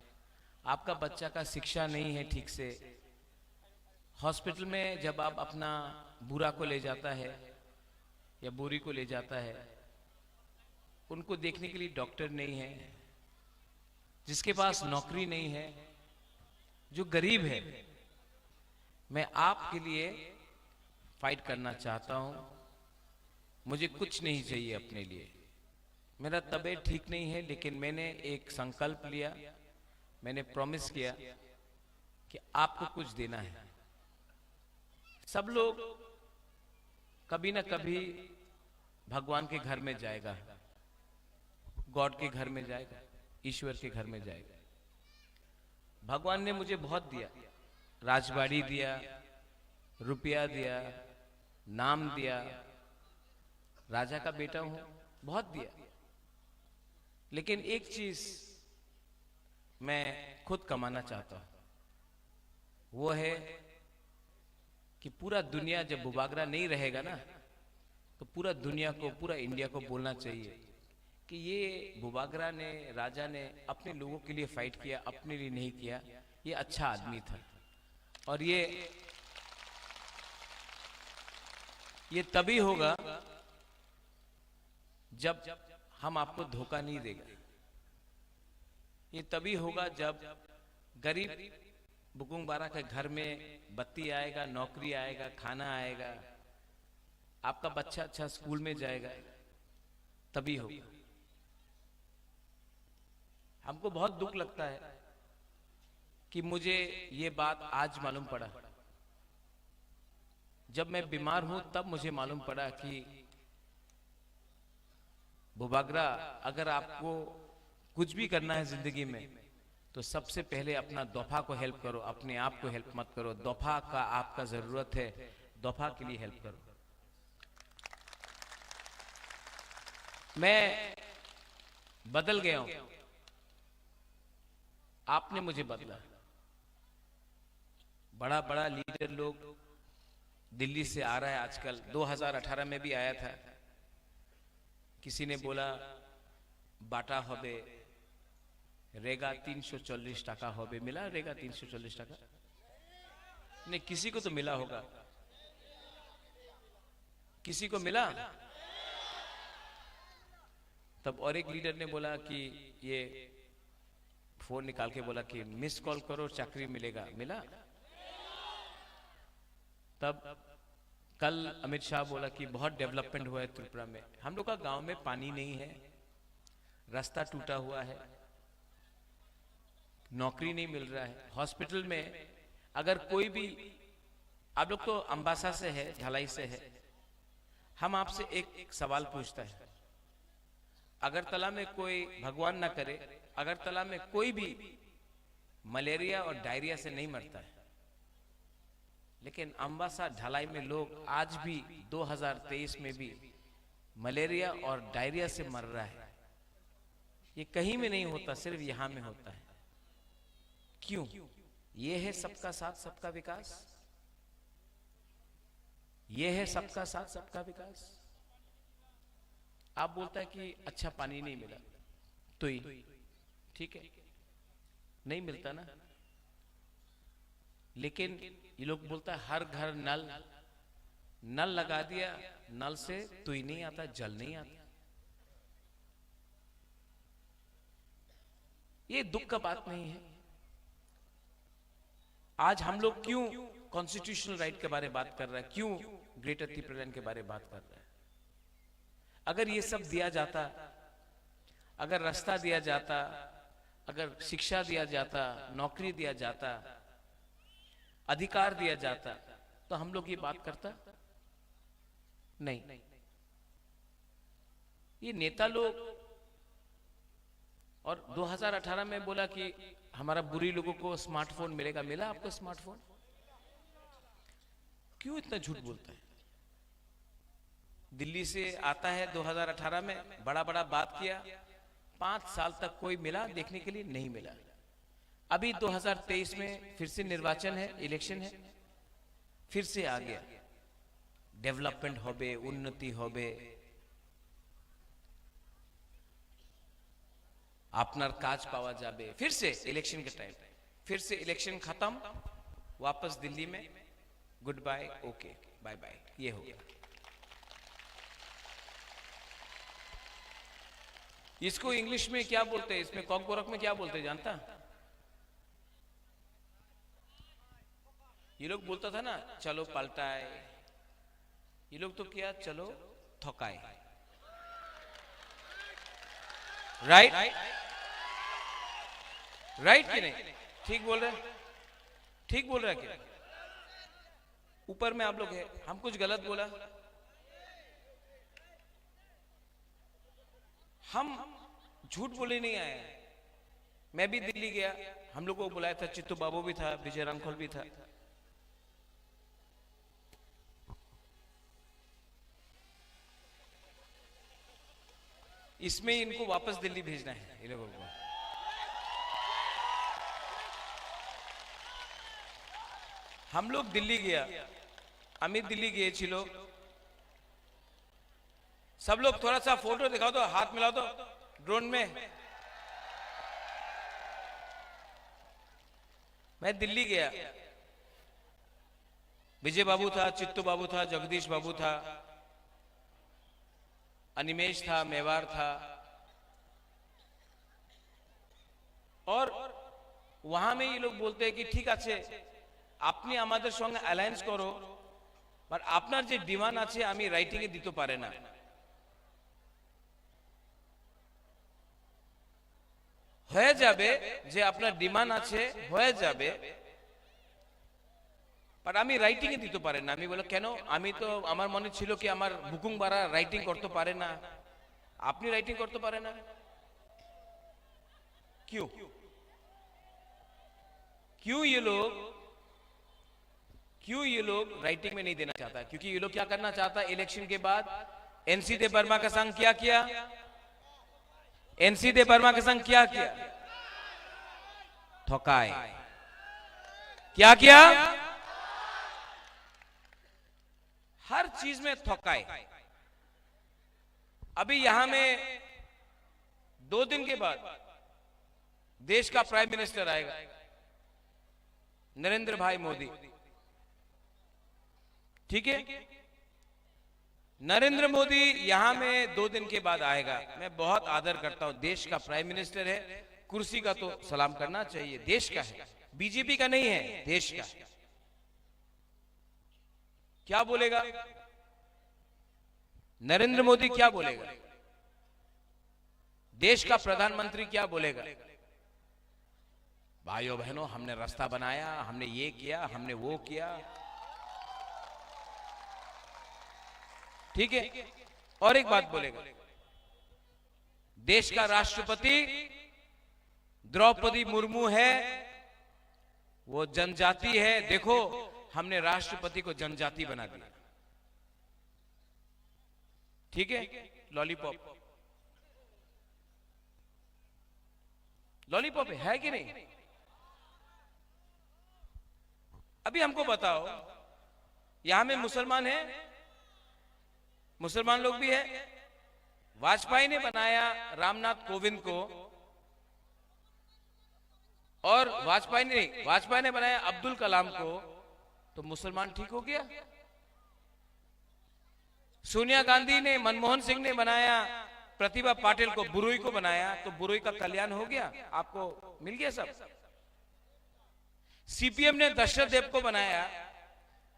आपका बच्चा का शिक्षा नहीं है ठीक से, हॉस्पिटल में जब आप अपना बूढ़ा को ले जाता है या बूढ़ी को ले जाता है, उनको देखने के लिए डॉक्टर नहीं है, जिसके पास नौकरी नहीं है, जो गरीब है, मैं आपके लिए फाइट करना चाहता हूं। मुझे कुछ नहीं चाहिए अपने लिए। मेरा तबीयत ठीक नहीं है, लेकिन मैंने एक संकल्प लिया, मैंने प्रॉमिस किया कि आपको कुछ देना है। सब लोग कभी ना कभी भगवान के घर में जाएगा, गॉड के घर में जाएगा, ईश्वर के घर में जाएगा। भगवान ने मुझे बहुत दिया, राजबाड़ी दिया, रुपया दिया, नाम दिया, राजा का बेटा हूं, बहुत दिया। लेकिन एक चीज मैं खुद कमाना चाहता हूं, वो है कि पूरा दुनिया जब बुबागरा नहीं रहेगा ना, तो पूरा दुनिया को, पूरा इंडिया को बोलना चाहिए कि ये बुबागरा ने, राजा ने अपने लोगों के लिए फाइट किया, अपने लिए नहीं किया, ये अच्छा आदमी था। और ये, ये तभी होगा जब हम आपको धोखा नहीं देगा। ये तभी होगा जब गरीब बुकुंग बारा के घर में बत्ती आएगा, नौकरी आएगा, खाना आएगा, आपका बच्चा अच्छा स्कूल में जाएगा, तभी होगा। हमको बहुत दुख लगता है कि मुझे ये बात आज मालूम पड़ा। जब मैं बीमार हूं, तब मुझे मालूम पड़ा कि बुबागरा, अगर आपको कुछ भी करना है जिंदगी में, तो सबसे पहले अपना दोफा को हेल्प करो, अपने आप को हेल्प मत करो। दोफा का आपका जरूरत है, दोफा के लिए हेल्प करो। मैं बदल गया हूं, आपने मुझे बदला। बड़ा बड़ा लीडर लोग दिल्ली से आ रहा है आजकल, दो हज़ार अठारह में भी आया था। किसी ने बोला बाटा होबे, रेगा तीन सौ चालीस टका होबे, मिला रेगा तीन सौ चालीस टका? नहीं, किसी को तो मिला होगा, किसी को मिला? तब और एक लीडर ने बोला कि ये फोन निकाल के बोला कि मिस कॉल करो, चाकरी मिलेगा, मिला? तब कल अमित शाह बोला कि बहुत डेवलपमेंट हुआ है त्रिपुरा में। हम लोग का गांव में पानी नहीं है, रास्ता टूटा हुआ है, नौकरी नहीं मिल रहा है। हॉस्पिटल में अगर कोई भी, आप लोग तो अम्बासा से है, ढलाई से है, हम आपसे एक सवाल पूछता है, अगरतला में कोई, भगवान ना करे, अगरतला में कोई भी मलेरिया और डायरिया से नहीं मरता है, लेकिन अम्बासा ढलाई में लोग आज भी दो हज़ार तेईस में भी मलेरिया और डायरिया से मर रहा है। ये कहीं में नहीं होता, सिर्फ यहाँ में होता है। क्यों? ये है सबका साथ, सबका विकास। ये है सबका साथ, सबका विकास। आप बोलता है कि अच्छा पानी नहीं मिला, तो ही ठीक है, नहीं मिलता ना। लेकिन ये लोग बोलता है हर घर नल, नल लगा दिया, नल से तुई नहीं आता, जल नहीं आता। ये दुख का बात नहीं है। आज हम लोग क्यों कॉन्स्टिट्यूशनल राइट के बारे में बात कर रहे हैं, क्यों ग्रेटर तिप्रालैंड के बारे में बात कर रहे हैं? अगर ये सब दिया जाता, अगर रास्ता दिया जाता, अगर शिक्षा दिया जाता, नौकरी दिया जाता, अधिकार दिया जाता, तो हम लोग ये बात करता नहीं। ये नेता लोग, और दो हज़ार अठारह में बोला कि हमारा बुरी लोगों को स्मार्टफोन मिलेगा। मिला आपको स्मार्टफोन? क्यों इतना झूठ बोलता है? दिल्ली से आता है दो हज़ार अठारह में, बड़ा बड़ा बात किया, पाँच साल तक कोई मिला देखने के लिए? नहीं मिला। अभी दो हज़ार तेईस में फिर से निर्वाचन है, इलेक्शन है, फिर से आ गया। डेवलपमेंट होबे, उन्नति होबे, আপনার কাজ পাওয়া যাবে। फिर से इलेक्शन के टाइम, फिर से इलेक्शन खत्म, वापस दिल्ली में, goodbye, okay, bye bye, ये हो गया। इसको इंग्लिश में क्या बोलते हैं, इसमें कॉकबरक में क्या बोलते हैं, जानता? ये लोग बोलता था ना, चलो पलटाए, ये लोग तो क्या, चलो थकाए। राइट? राइट कि नहीं? ठीक बोल रहे हैं? ठीक बोल रहे हैं क्या? ऊपर में आप लोग हैं, हम कुछ गलत बोला? हम झूठ बोले नहीं आए। मैं भी दिल्ली गया, हम लोग को बुलाया था, चित्तू बाबू भी था, विजय रांखल भी था। इसमें इनको वापस दिल्ली भेजना है, ये लोगों को। हम लोग दिल्ली गया, আমি দিল্লি গিয়েছিল। सब लोग थोड़ा सा फोटो दिखाओ तो, हाथ मिलाओ तो ड्रोन में। मैं दिल्ली गया, विजय बाबू था, चित्तू बाबू था, जगदीश बाबू था, अनिमेश था, मेवार था, और वहां में ये लोग बोलते हैं कि ठीक আছে, আপনি আমাদের সঙ্গে অ্যালায়েন্স করো, বাট আপনার যে ডিমান্ড আছে আমি রাইটিং এ দিতে পারে না। হয়ে যাবে, যে আপনার ডিমান্ড আছে হয়ে যাবে, বাট আমি রাইটিং এ দিতে পারে না। আমি বলে, কেন? আমি তো, আমার মনে ছিল কি আমার বুকুং বারা রাইটিং করতে পারে না, আপনি রাইটিং করতে পারে না। क्यों? क्यों ये लोग, क्यों ये लोग राइटिंग में नहीं देना चाहता? क्योंकि ये लोग क्या करना चाहता है? इलेक्शन के बाद एनसी देबबर्मा का संग क्या किया? एनसी देबबर्मा के संग क्या किया? थकाए। क्या किया? हर चीज में थकाए। अभी यहां में दो दिन के बाद देश का प्राइम मिनिस्टर आएगा, नरेंद्र भाई मोदी। ठीक है, नरेंद्र मोदी यहां में दो दिन के बाद आएगा। मैं बहुत आदर करता हूं, देश का प्राइम मिनिस्टर है, कुर्सी का तो सलाम करना चाहिए, देश का है, बीजेपी का नहीं है, देश का है। क्या बोलेगा नरेंद्र मोदी, क्या बोलेगा? देश का प्रधानमंत्री क्या बोलेगा? भाइयों बहनों, हमने रास्ता बनाया, हमने ये किया, हमने वो किया। ठीक है, और एक बात बोलेगा, देश का राष्ट्रपति द्रौपदी मुर्मू है, वो जनजाति है। देखो, हमने राष्ट्रपति को जनजाति बना दिया। ठीक है, लॉलीपॉप, लॉलीपॉप है कि नहीं? अभी हमको बताओ, यहां में मुसलमान है, मुसलमान लोग भी है। वाजपेयी ने बनाया रामनाथ कोविंद को, और वाजपेयी ने नहीं, वाजपेयी ने बनाया अब्दुल कलाम को, तो मुसलमान ठीक हो गया। सोनिया गांधी ने, मनमोहन सिंह ने बनाया प्रतिभा पाटिल को, बुरुई को बनाया, तो बुरुई का कल्याण हो गया, आपको मिल गया सब। सीपीएम ने दशरथ देव को बनाया,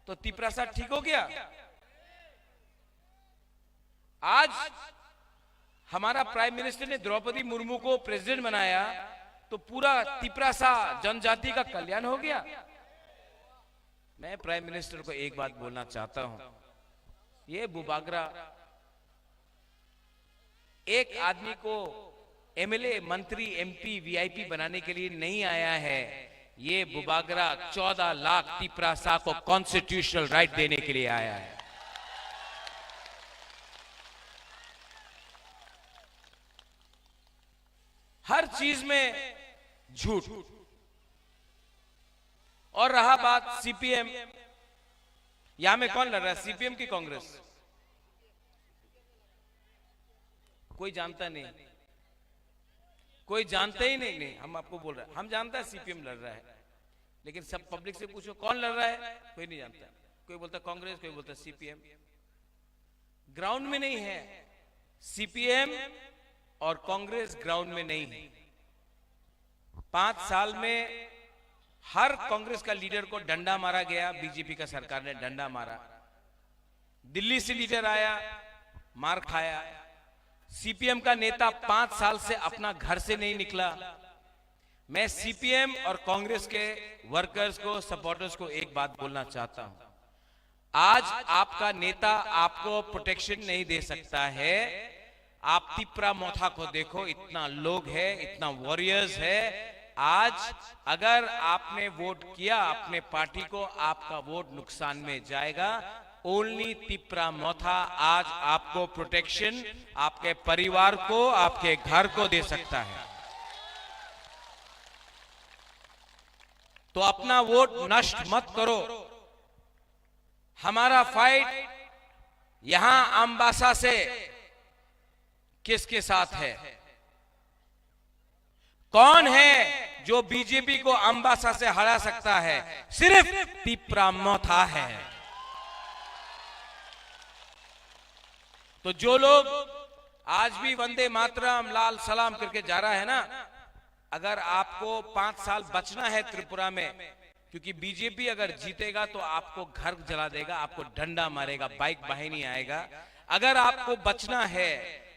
तो तिपरासा ठीक हो गया। आज हमारा प्राइम मिनिस्टर ने द्रौपदी मुर्मू को प्रेसिडेंट बनाया, तो पूरा तिपरासा जनजाति का कल्याण हो गया। मैं प्राइम मिनिस्टर को एक बात बोलना चाहता हूं, ये बुबागरा एक आदमी को एमएलए, मंत्री, एमपी, वीआईपी बनाने के लिए नहीं आया है। ये बुबागरा चौदह लाख तिपरासा को कॉन्स्टिट्यूशनल राइट देने के लिए आया है। हर चीज में झूठ। और रहा बात सीपीएम, यहां में कौन लड़ रहा है, सीपीएम की कांग्रेस? कोई जानता नहीं, कोई जानते ही नहीं। नहीं, हम आपको बोल रहे हैं, हम जानता है सीपीएम लड़ रहा है, लेकिन सब पब्लिक से पूछो कौन लड़ रहा है, कोई नहीं जानता। कोई बोलता कांग्रेस, कोई बोलता सीपीएम। ग्राउंड में नहीं है, सीपीएम और कांग्रेस ग्राउंड में नहीं है। पांच साल में हर कांग्रेस का लीडर को डंडा मारा गया, बीजेपी का सरकार ने डंडा मारा। दिल्ली से लीडर आया, मार खाया। सीपीएम का नेता पांच साल से अपना घर से नहीं निकला। मैं सीपीएम और कांग्रेस के वर्कर्स को, सपोर्टर्स को एक बात बोलना चाहता हूं, आज आपका नेता आपको प्रोटेक्शन नहीं दे सकता है। आप तिपरा मोथा को देखो, इतना लोग है, इतना वॉरियर्स है। आज अगर आपने वोट किया अपने पार्टी को, आपका वोट नुकसान में जाएगा। ओनली तिपरा मोथा आज आपको प्रोटेक्शन, आपके परिवार को, आपके घर को दे सकता है। तो अपना वोट नष्ट मत करो। हमारा फाइट यहां अम्बासा से किसके साथ है? कौन है जो बीजेपी को अम्बासा से हरा सकता है? सिर्फ तिपरा मोथा है। तो जो लोग आज भी वंदे मातरम, लाल सलाम करके जा रहा है ना, अगर आपको पांच साल बचना है त्रिपुरा में, क्योंकि बीजेपी अगर जीतेगा तो आपको घर जला देगा, आपको डंडा मारेगा, बाइक वाहिनी आएगा। अगर आपको बचना है,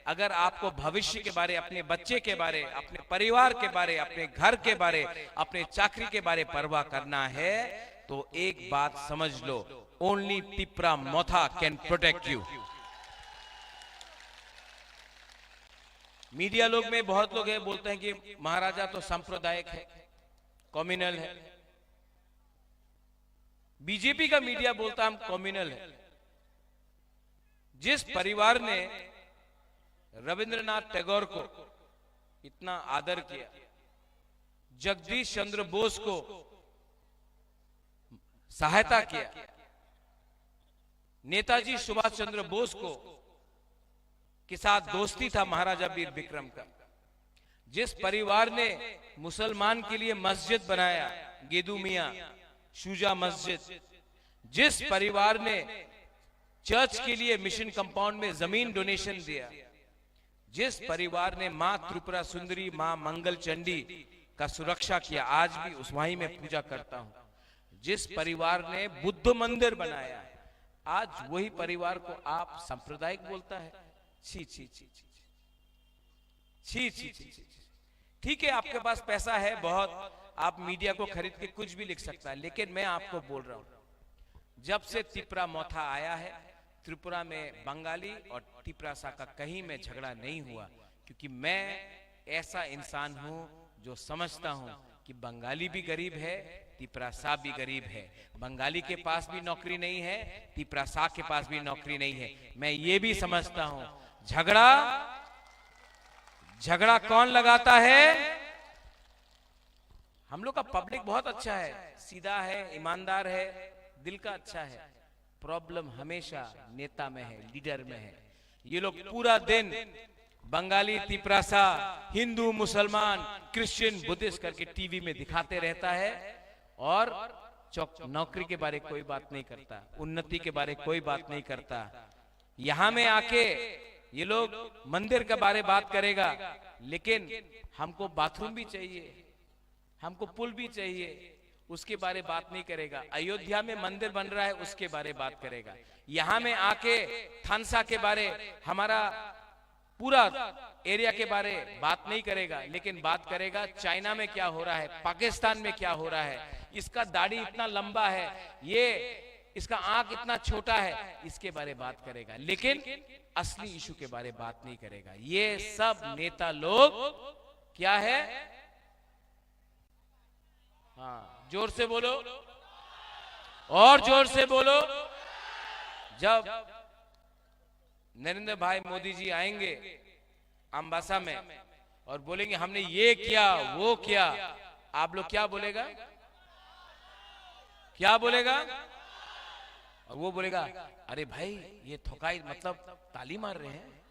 अगर आपको भविष्य के बारे, अपने बच्चे के बारे, अपने परिवार के बारे, अपने घर के बारे, अपने चाकरी के बारे परवाह करना है, तो एक बात समझ लो, ओनली तिपरा मोथा कैन प्रोटेक्ट यू। मीडिया लोग में बहुत लोग हैं, बोलते हैं कि महाराजा तो सांप्रदायिक है, कम्युनल है। बीजेपी का मीडिया बोलता हम कम्युनल है। जिस परिवार ने रविंद्रनाथ टैगोर को इतना आदर किया, जगदीश चंद्र बोस को सहायता किया, नेताजी सुभाष चंद्र बोस को के साथ दोस्ती था महाराजा वीर विक्रम का, जिस परिवार ने मुसलमान के लिए मस्जिद बनाया, गेदू मियाँ, शुजा मस्जिद, जिस परिवार ने चर्च के लिए मिशन कंपाउंड में जमीन डोनेशन दिया, जिस परिवार ने माँ त्रिपुरा सुंदरी, माँ मंगल चंडी का सुरक्षा किया, आज भी उस वहीं में पूजा करता हूँ। जिस परिवार ने बुद्ध मंदिर बनाया है, आज वही परिवार को आप सांप्रदायिक बोलता है। छी, छी, छी, छी, छी। छी, छी, छी, छी, छी। ठीक है, आपके पास पैसा है बहुत, आप मीडिया को खरीद के कुछ भी लिख सकता है, लेकिन मैं आपको बोल रहा हूं, जब से तिपरा मोथा आया है, त्रिपुरा में बंगाली और तिपरासा का कहीं में झगड़ा नहीं हुआ, क्योंकि मैं ऐसा इंसान हूं जो समझता हूं कि बंगाली भी गरीब है, तिपरासा भी गरीब है। बंगाली के पास भी नौकरी नहीं है, तिपरासा के पास भी नौकरी नहीं है। मैं ये भी समझता हूं, झगड़ा, झगड़ा कौन लगाता है? हम लोग का पब्लिक बहुत अच्छा है, सीधा है, ईमानदार है, दिल का अच्छा है। प्रॉब्लम हमेशा नेता में है, लीडर में है। ये लोग पूरा दिन बंगाली, तिपरासा, हिंदू, मुसलमान, क्रिश्चियन, बुद्धिस्ट करके टीवी में दिखाते रहता है और चौक नौकरी के बारे कोई बात नहीं करता, उन्नति के बारे कोई बात नहीं करता। यहाँ में आके ये लोग मंदिर के बारे बात करेगा, लेकिन हमको बाथरूम भी चाहिए, हमको पुल भी चाहिए, उसके बारे बात नहीं करेगा। अयोध्या में मंदिर बन रहा है, उसके बारे बात करेगा। यहाँ में आके थानसा के बारे, हमारा पूरा एरिया के बारे बात नहीं करेगा, लेकिन बात करेगा चाइना में क्या हो रहा है, पाकिस्तान में क्या हो रहा है, इसका दाढ़ी इतना लंबा है, ये इसका आंख इतना छोटा है, इसके बारे बात करेगा, लेकिन असली इशू के बारे बात नहीं करेगा। ये सब नेता लोग क्या है? हाँ, जोर से बोलो, और जोर से बोलो। जब नरेंद्र भाई मोदी जी आएंगे अम्बासा में और बोलेंगे, "हमने ये किया, वो किया," आप लोग क्या बोलेगा? क्या बोलेगा? और वो बोलेगा, "अरे भाई, ये थोकाई, मतलब, ताली मार रहे हैं।"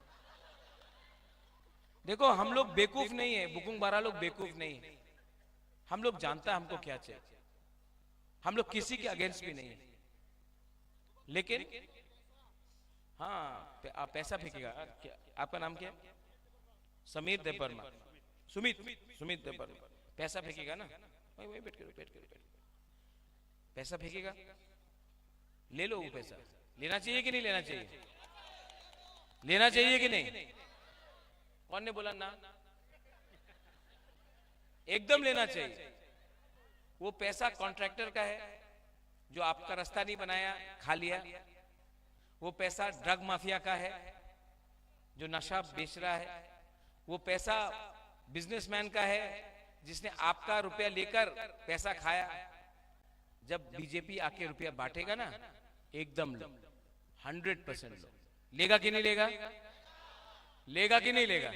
देखो, हम लोग बेवकूफ नहीं है, बुकुंग बारा लोग बेवकूफ नहीं है। हम लोग जानता है हमको क्या चाहिए। हम लोग किसी के अगेंस्ट भी नहीं है, लेकिन हाँ, पे-, आप पैसा फेंकेगा। क्या, आपका नाम क्या है? समीर देवर्मा। सुमित, सुमित देवर्मा। पैसा फेंकेगा ना? वही, वही बैठ करो, बैठ करो, बैठ करो। पैसा फेंकेगा, ले लो वो पैसा। लेना चाहिए कि नहीं लेना चाहिए? लेना चाहिए कि नहीं? कौन ने बोला ना? एकदम लेना चाहिए। वो पैसा कॉन्ट्रैक्टर का है, जो आपका रास्ता नहीं बनाया, खा लिया। वो पैसा ड्रग माफिया का है, जो नशा बेच रहा है। वो पैसा बिजनेसमैन का है, जिसने आपका रुपया लेकर पैसा खाया। जब बीजेपी आके रुपया बांटेगा ना, एकदम लो, हंड्रेड परसेंट लो। लेगा कि नहीं लेगा? लेगा कि नहीं लेगा?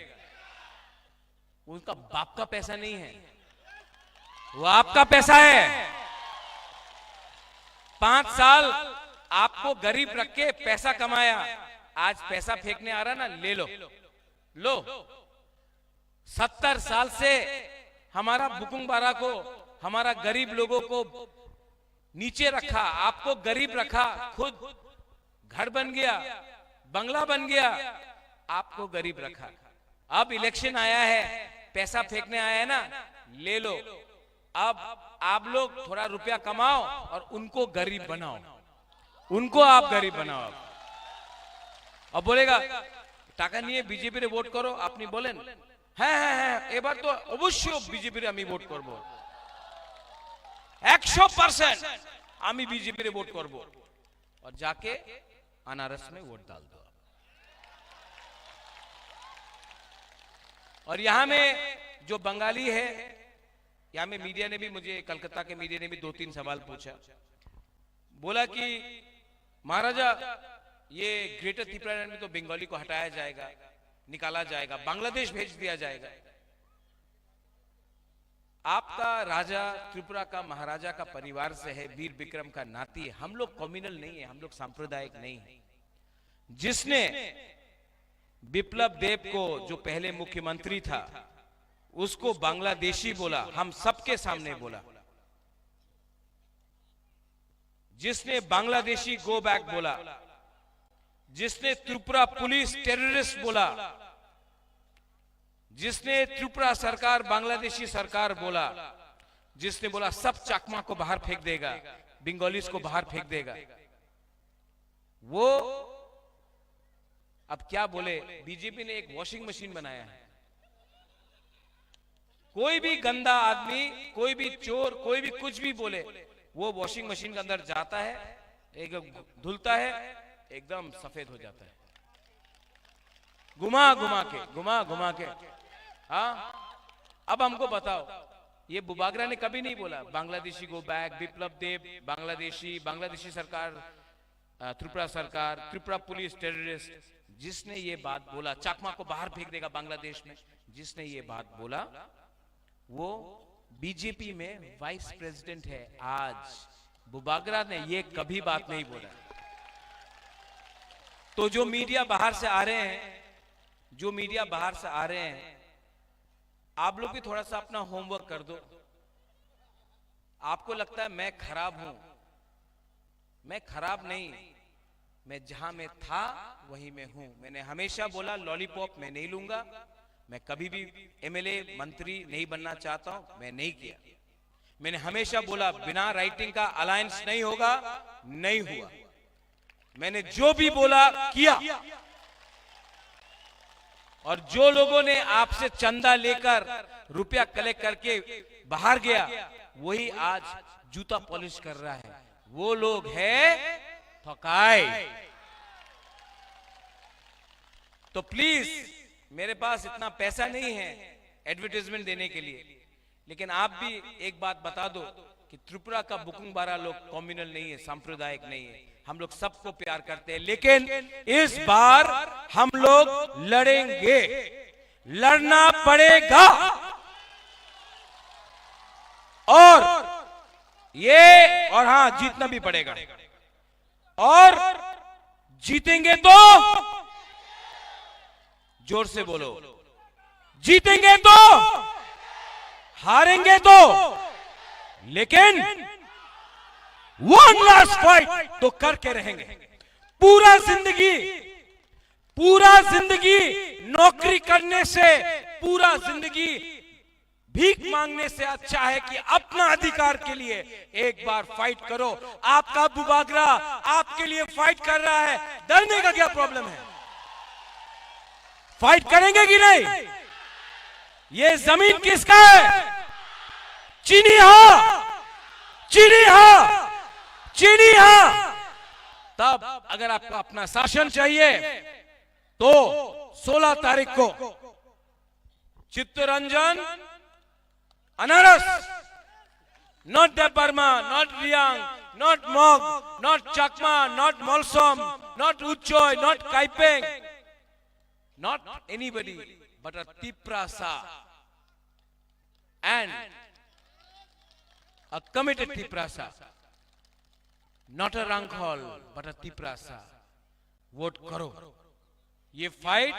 उनका बाप का पैसा नहीं है, वो आपका पैसा है। पांच साल आपको गरीब रख के पैसा कमाया, आज पैसा फेंकने आ रहा ना, ले लो, लो। सत्तर साल से हमारा बुकुंग बारा को, हमारा गरीब लोगों को नीचे रखा, आपको गरीब रखा, खुद घर बन गया, बंगला बन गया, आपको गरीब रखा। अब इलेक्शन आया है, पैसा फेंकने आया है ना, ले लो। अब आप लोग थोड़ा रुपया कमाओ और उनको गरीब बनाओ, उनको आप गरीब बनाओ। अब बोलेगा, "টাকা নিয়ে বিজেপিরে ভোট করো," আপনি বলেন, "হ্যাঁ, হ্যাঁ, হ্যাঁ, এবার তো অবশ্যই বিজেপিরে আমি ভোট করব, একশো পার্সেন্ট আমি বিজেপিরে ভোট করব।" और जाके अनारस में वोट डाल दो। और यहाँ में जो बंगाली है, यहाँ में मीडिया ने भी मुझे, कलकत्ता के मीडिया ने भी दो तीन सवाल पूछा, बोला कि महाराजा, ये ग्रेटर तिप्रालैंड में तो बंगाली को हटाया जाएगा, निकाला जाएगा, बांग्लादेश भेज दिया जाएगा। आपका राजा त्रिपुरा का महाराजा का परिवार से है, वीर विक्रम का नाती है। हम लोग कम्युनल नहीं है, हम लोग सांप्रदायिक नहीं है। जिसने विप्लव देव को, जो पहले मुख्यमंत्री था, उसको बांग्लादेशी बोला, हम सबके सामने बोला। जिसने बांग्लादेशी गो बैक बोला, जिसने त्रिपुरा पुलिस टेररिस्ट बोला, जिसने त्रिपुरा सरकार बांग्लादेशी सरकार बोला, जिसने बोला सब चाकमा को बाहर फेंक देगा, बंगालीज को बाहर फेंक देगा, वो अब क्या बोले, बीजेपी ने एक वॉशिंग मशीन बनाया है। कोई भी गंदा आदमी, कोई भी चोर, कोई भी कुछ भी बोले, वो वॉशिंग मशीन के अंदर जाता है, एक धुलता है, एकदम सफेद हो जाता है, घुमा घुमा के, घुमा घुमा के। हाँ, अब हमको बताओ, ये बुबागरा ने कभी नहीं बोला बांग्लादेशी गो बैक, विप्लव देव बांग्लादेशी, बांग्लादेशी सरकार, अ, त्रिपुरा सरकार, त्रिपुरा पुलिस टेररिस्ट, जिसने ये बात बोला, चकमा को बाहर फेंक देगा बांग्लादेश में, जिसने ये बात बोला, वो बीजेपी में वाइस प्रेसिडेंट है आज। बुबागरा ने ये कभी बात नहीं बोला। तो जो मीडिया बाहर से आ रहे हैं, जो मीडिया बाहर से आ रहे हैं, आप लोग भी थोड़ा सा अपना होमवर्क कर दो। आपको लगता है मैं खराब हूं, मैं खराब नहीं, मैं जहां मैं था वहीं मैं हूं। मैंने हमेशा बोला लॉलीपॉप मैं नहीं लूंगा, मैं कभी भी एमएलए मंत्री नहीं बनना चाहता हूं, मैं नहीं किया। मैंने हमेशा बोला बिना राइटिंग का अलायंस नहीं होगा, नहीं हुआ। मैंने जो भी बोला किया। और जो लोगों ने आपसे चंदा लेकर रुपया कलेक्ट करके बाहर गया, वही आज जूता पॉलिश कर रहा है। वो लोग है ठकाई। तो प्लीज, मेरे पास इतना पैसा नहीं है एडवर्टाइजमेंट देने के लिए, लेकिन आप भी एक बात बता दो कि त्रिपुरा का बुकुंग बारा लोग कम्युनल नहीं है, सांप्रदायिक नहीं है, हम लोग सबको प्यार करते हैं, लेकिन इस बार हम लोग लड़ेंगे, लड़ना पड़ेगा। और ये, और हाँ, जीतना भी पड़ेगा। और जीतेंगे तो, जोर से बोलो, जीतेंगे तो, हारेंगे तो, लेकिन वन लास्ट फाइट तो करके रहेंगे। पूरा जिंदगी, पूरा जिंदगी नौकरी करने से, पूरा जिंदगी भीख मांगने से अच्छा है कि अपना अधिकार के लिए एक बार फाइट करो। आपका बुबागरा आपके लिए फाइट कर रहा है, डरने का क्या प्रॉब्लम है? फाइट करेंगे कि नहीं? ये जमीन किसका है? चीनी हा, चीनी हा, चीनी हा। तब अगर आपको अपना शासन चाहिए तो सोलह तारीख को चित्तरंजन अनारस, not Debbarma, not Reang, not Mog, not Chakma, not Molsom, not Uchoi, not Kaipeng, not anybody but a Tiprasa and a committed Tiprasa, not a Rangkhol but a Tiprasa. Vote करो। ये फाइट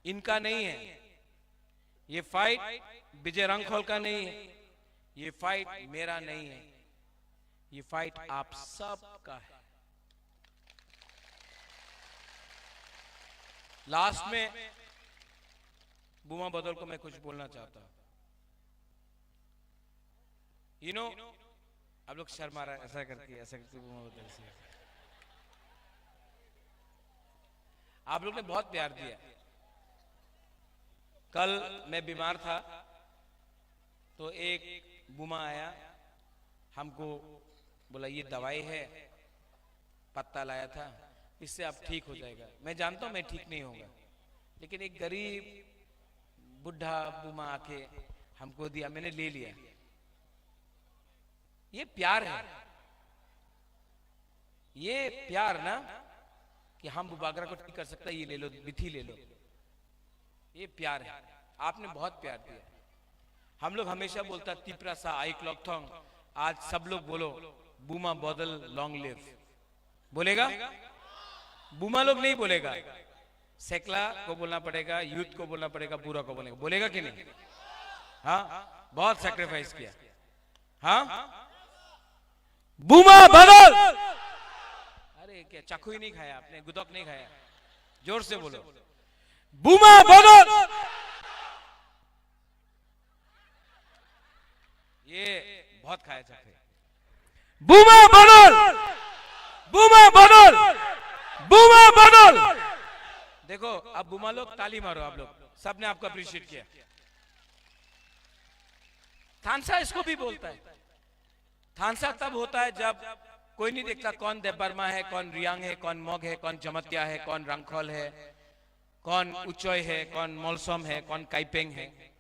इनका नहीं है, ये फाइट विजय रांखोल का नहीं है, ये फाइट मेरा नहीं है, ये फाइट आप सबका है। लास्ट में बूमा बदल को मैं कुछ बोलना चाहता हूं। यू नो, आप लोग शर्मा रहे, ऐसा करके, ऐसा करके बूमा बदल से। आप लोग ने बहुत प्यार दिया। कल मैं बीमार था, तो एक बूमा आया, हमको बोला, "ये दवाई है, पत्ता लाया था, इससे आप ठीक हो जाएगा।" मैं जानता हूँ मैं ठीक नहीं होगा, लेकिन एक गरीब बूढ़ा बूमा आके हमको दिया, मैंने ले लिया। ये प्यार है, ये प्यार ना कि हम बुबागरा को ठीक कर सकता है, ये ले लो, बिथी ले लो, ये प्यार है। आपने बहुत प्यार दिया। हम लोग हमेशा बोलता तिप्रासा आइक लकथोंग, आज सब लोग बोलो बूमा बदल, लॉन्ग लिव। बोलेगा? बूमा लोग नहीं बोलेगा, सेकला को बोलना पड़ेगा, यूथ को बोलना पड़ेगा, बूढ़ा को बोलेगा, बोलेगा कि नहीं? हाँ, बहुत सैक्रिफाइस किया। हाँ, बूमा बदल। अरे क्या चाकू ही नहीं खाया आपने, गुदक नहीं खाया? जोर से बोलो, बूमा बदल। ये बहुत खाया चाकू। बूमा बदल, बूमा बदल, बूमा बदल। देखो, अब बूमा लोग ताली मारो, आप लोग सबने आपको अप्रिशिएट किया। थानसा इसको भी बोलता है। थानसा तब होता है जब कोई नहीं देखता कौन देवबर्मा है, कौन रियांग है, कौन मग है, कौन जमतिया है, कौन रंगखोल है, कौन उचोय है, कौन मलसम है, कौन काइपेंग है।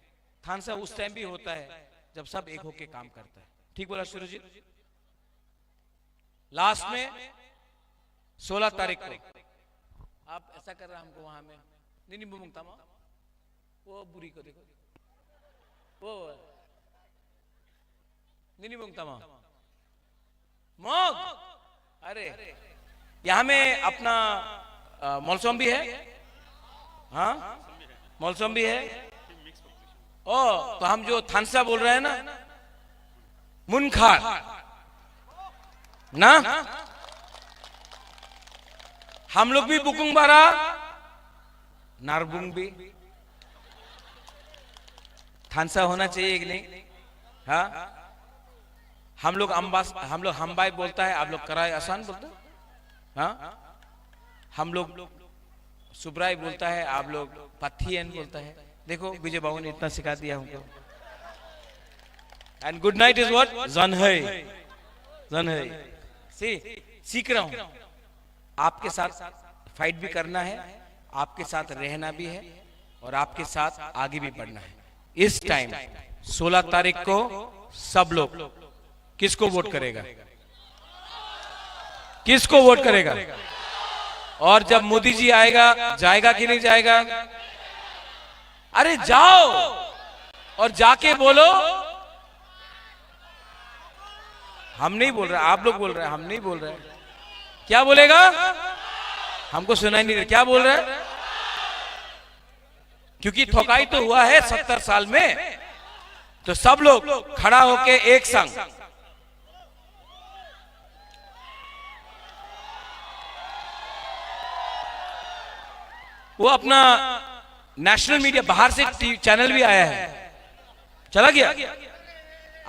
थानसा उस टाइम भी होता है जब सब एक होके काम करता है। ठीक बोला सुरजीत? लास्ट में सोलह तारीख को आप ऐसा कर रहा हमको वहां में। नहीं, नहीं, बुमुंग तमा। वो बुरी को देखो। वो नहीं, नहीं, बुमुंग तमा। मग। अरे, यहाँ में अपना, अ, मलसम भी है। हाँ, मलसम भी है। ओ, तो हम जो थानसा बोल रहे हैं ना, मुनखार ना, हम लोग भी बुकुंग बारा, नारबुंग भी। थानसा होना चाहिए कि नहीं? हाँ, हम लोग अम्बास, हम लोग हम्बाई बोलता है, आप लोग कराई आसान बोलते हैं। हाँ, हम लोग सुब्राई बोलता है, आप लोग पथियन बोलता है। देखो, विजय बाबू ने इतना सिखा दिया हमको। And good night is what? जन है, जन है। सी, सीख रहा हूँ। आपके साथ फाइट भी करना है, आपके साथ रहना भी है और आपके साथ आगे भी बढ़ना है। इस टाइम सोलह तारीख को सब लोग किसको वोट करेगा? किसको वोट करेगा? और जब मोदी जी आएगा, जाएगा कि नहीं जाएगा? अरे जाओ और जाके बोलो। हम नहीं बोल रहे, आप लोग बोल रहे हैं, हम नहीं बोल रहे। क्या बोलेगा? हमको सुनाई नहीं दे, क्या बोल रहे हैं? क्योंकि ठोकाई तो हुआ है सत्तर साल में, तो सब लोग खड़ा होके एक संग। वो अपना नेशनल मीडिया, बाहर से टीवी चैनल भी आया है, चला गया।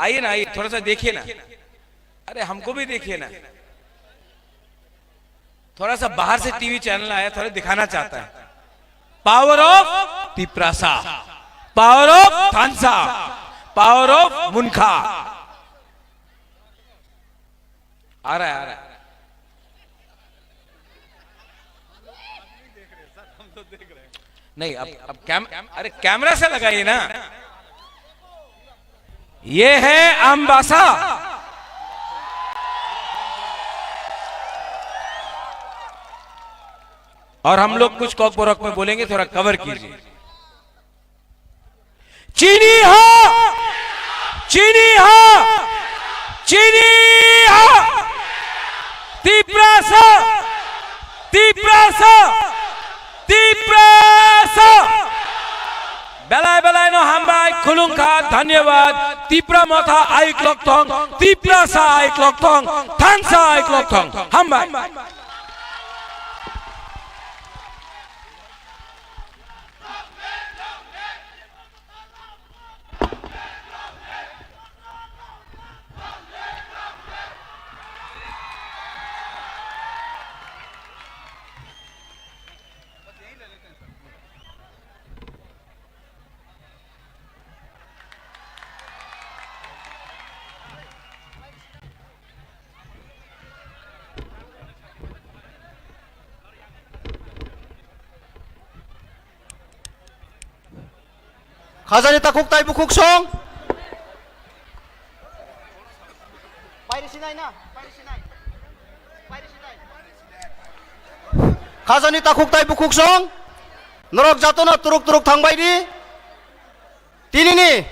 आइए ना, आइए, थोड़ा सा देखिए ना। अरे, हमको भी देखिए ना। थोड़ा सा बाहर से टीवी चैनल आया, थोड़ा दिखाना चाहता है। Power of Tiprasa, power of थानसा, पावर ऑफ मुनखा। आ रहा है, आ रहा है। नहीं, अब, अब कैम-, अरे, कैमरा से लगाइए ना। ये है अम्बासा। और हम लोग कुछ कॉकबरक में बोलेंगे, थोड़ा कवर कीजिए। चिनी हा, चिनी हा, चिनी हा। तिप्रासा, तिप्रासा, Tiprasa. Belai belai no hambai, khulungkha, dhanyabad. Tipra Motha aiklok thong, Tiprasa aiklok thong, Thansa aiklok thong. Hambai. Khajani takhuk tai bukhuk song. Khajani takhuk tai bukhuk song. Norok jatono turuk turuk thangbai di. Tinini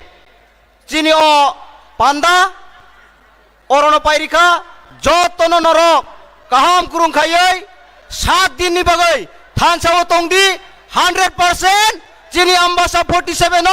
chini o panda orono pairikha, jotono norok kaham kurung khaiwi saat din ni bagwi thansa o tongdi, hundred percent chini Ambasa forty seven o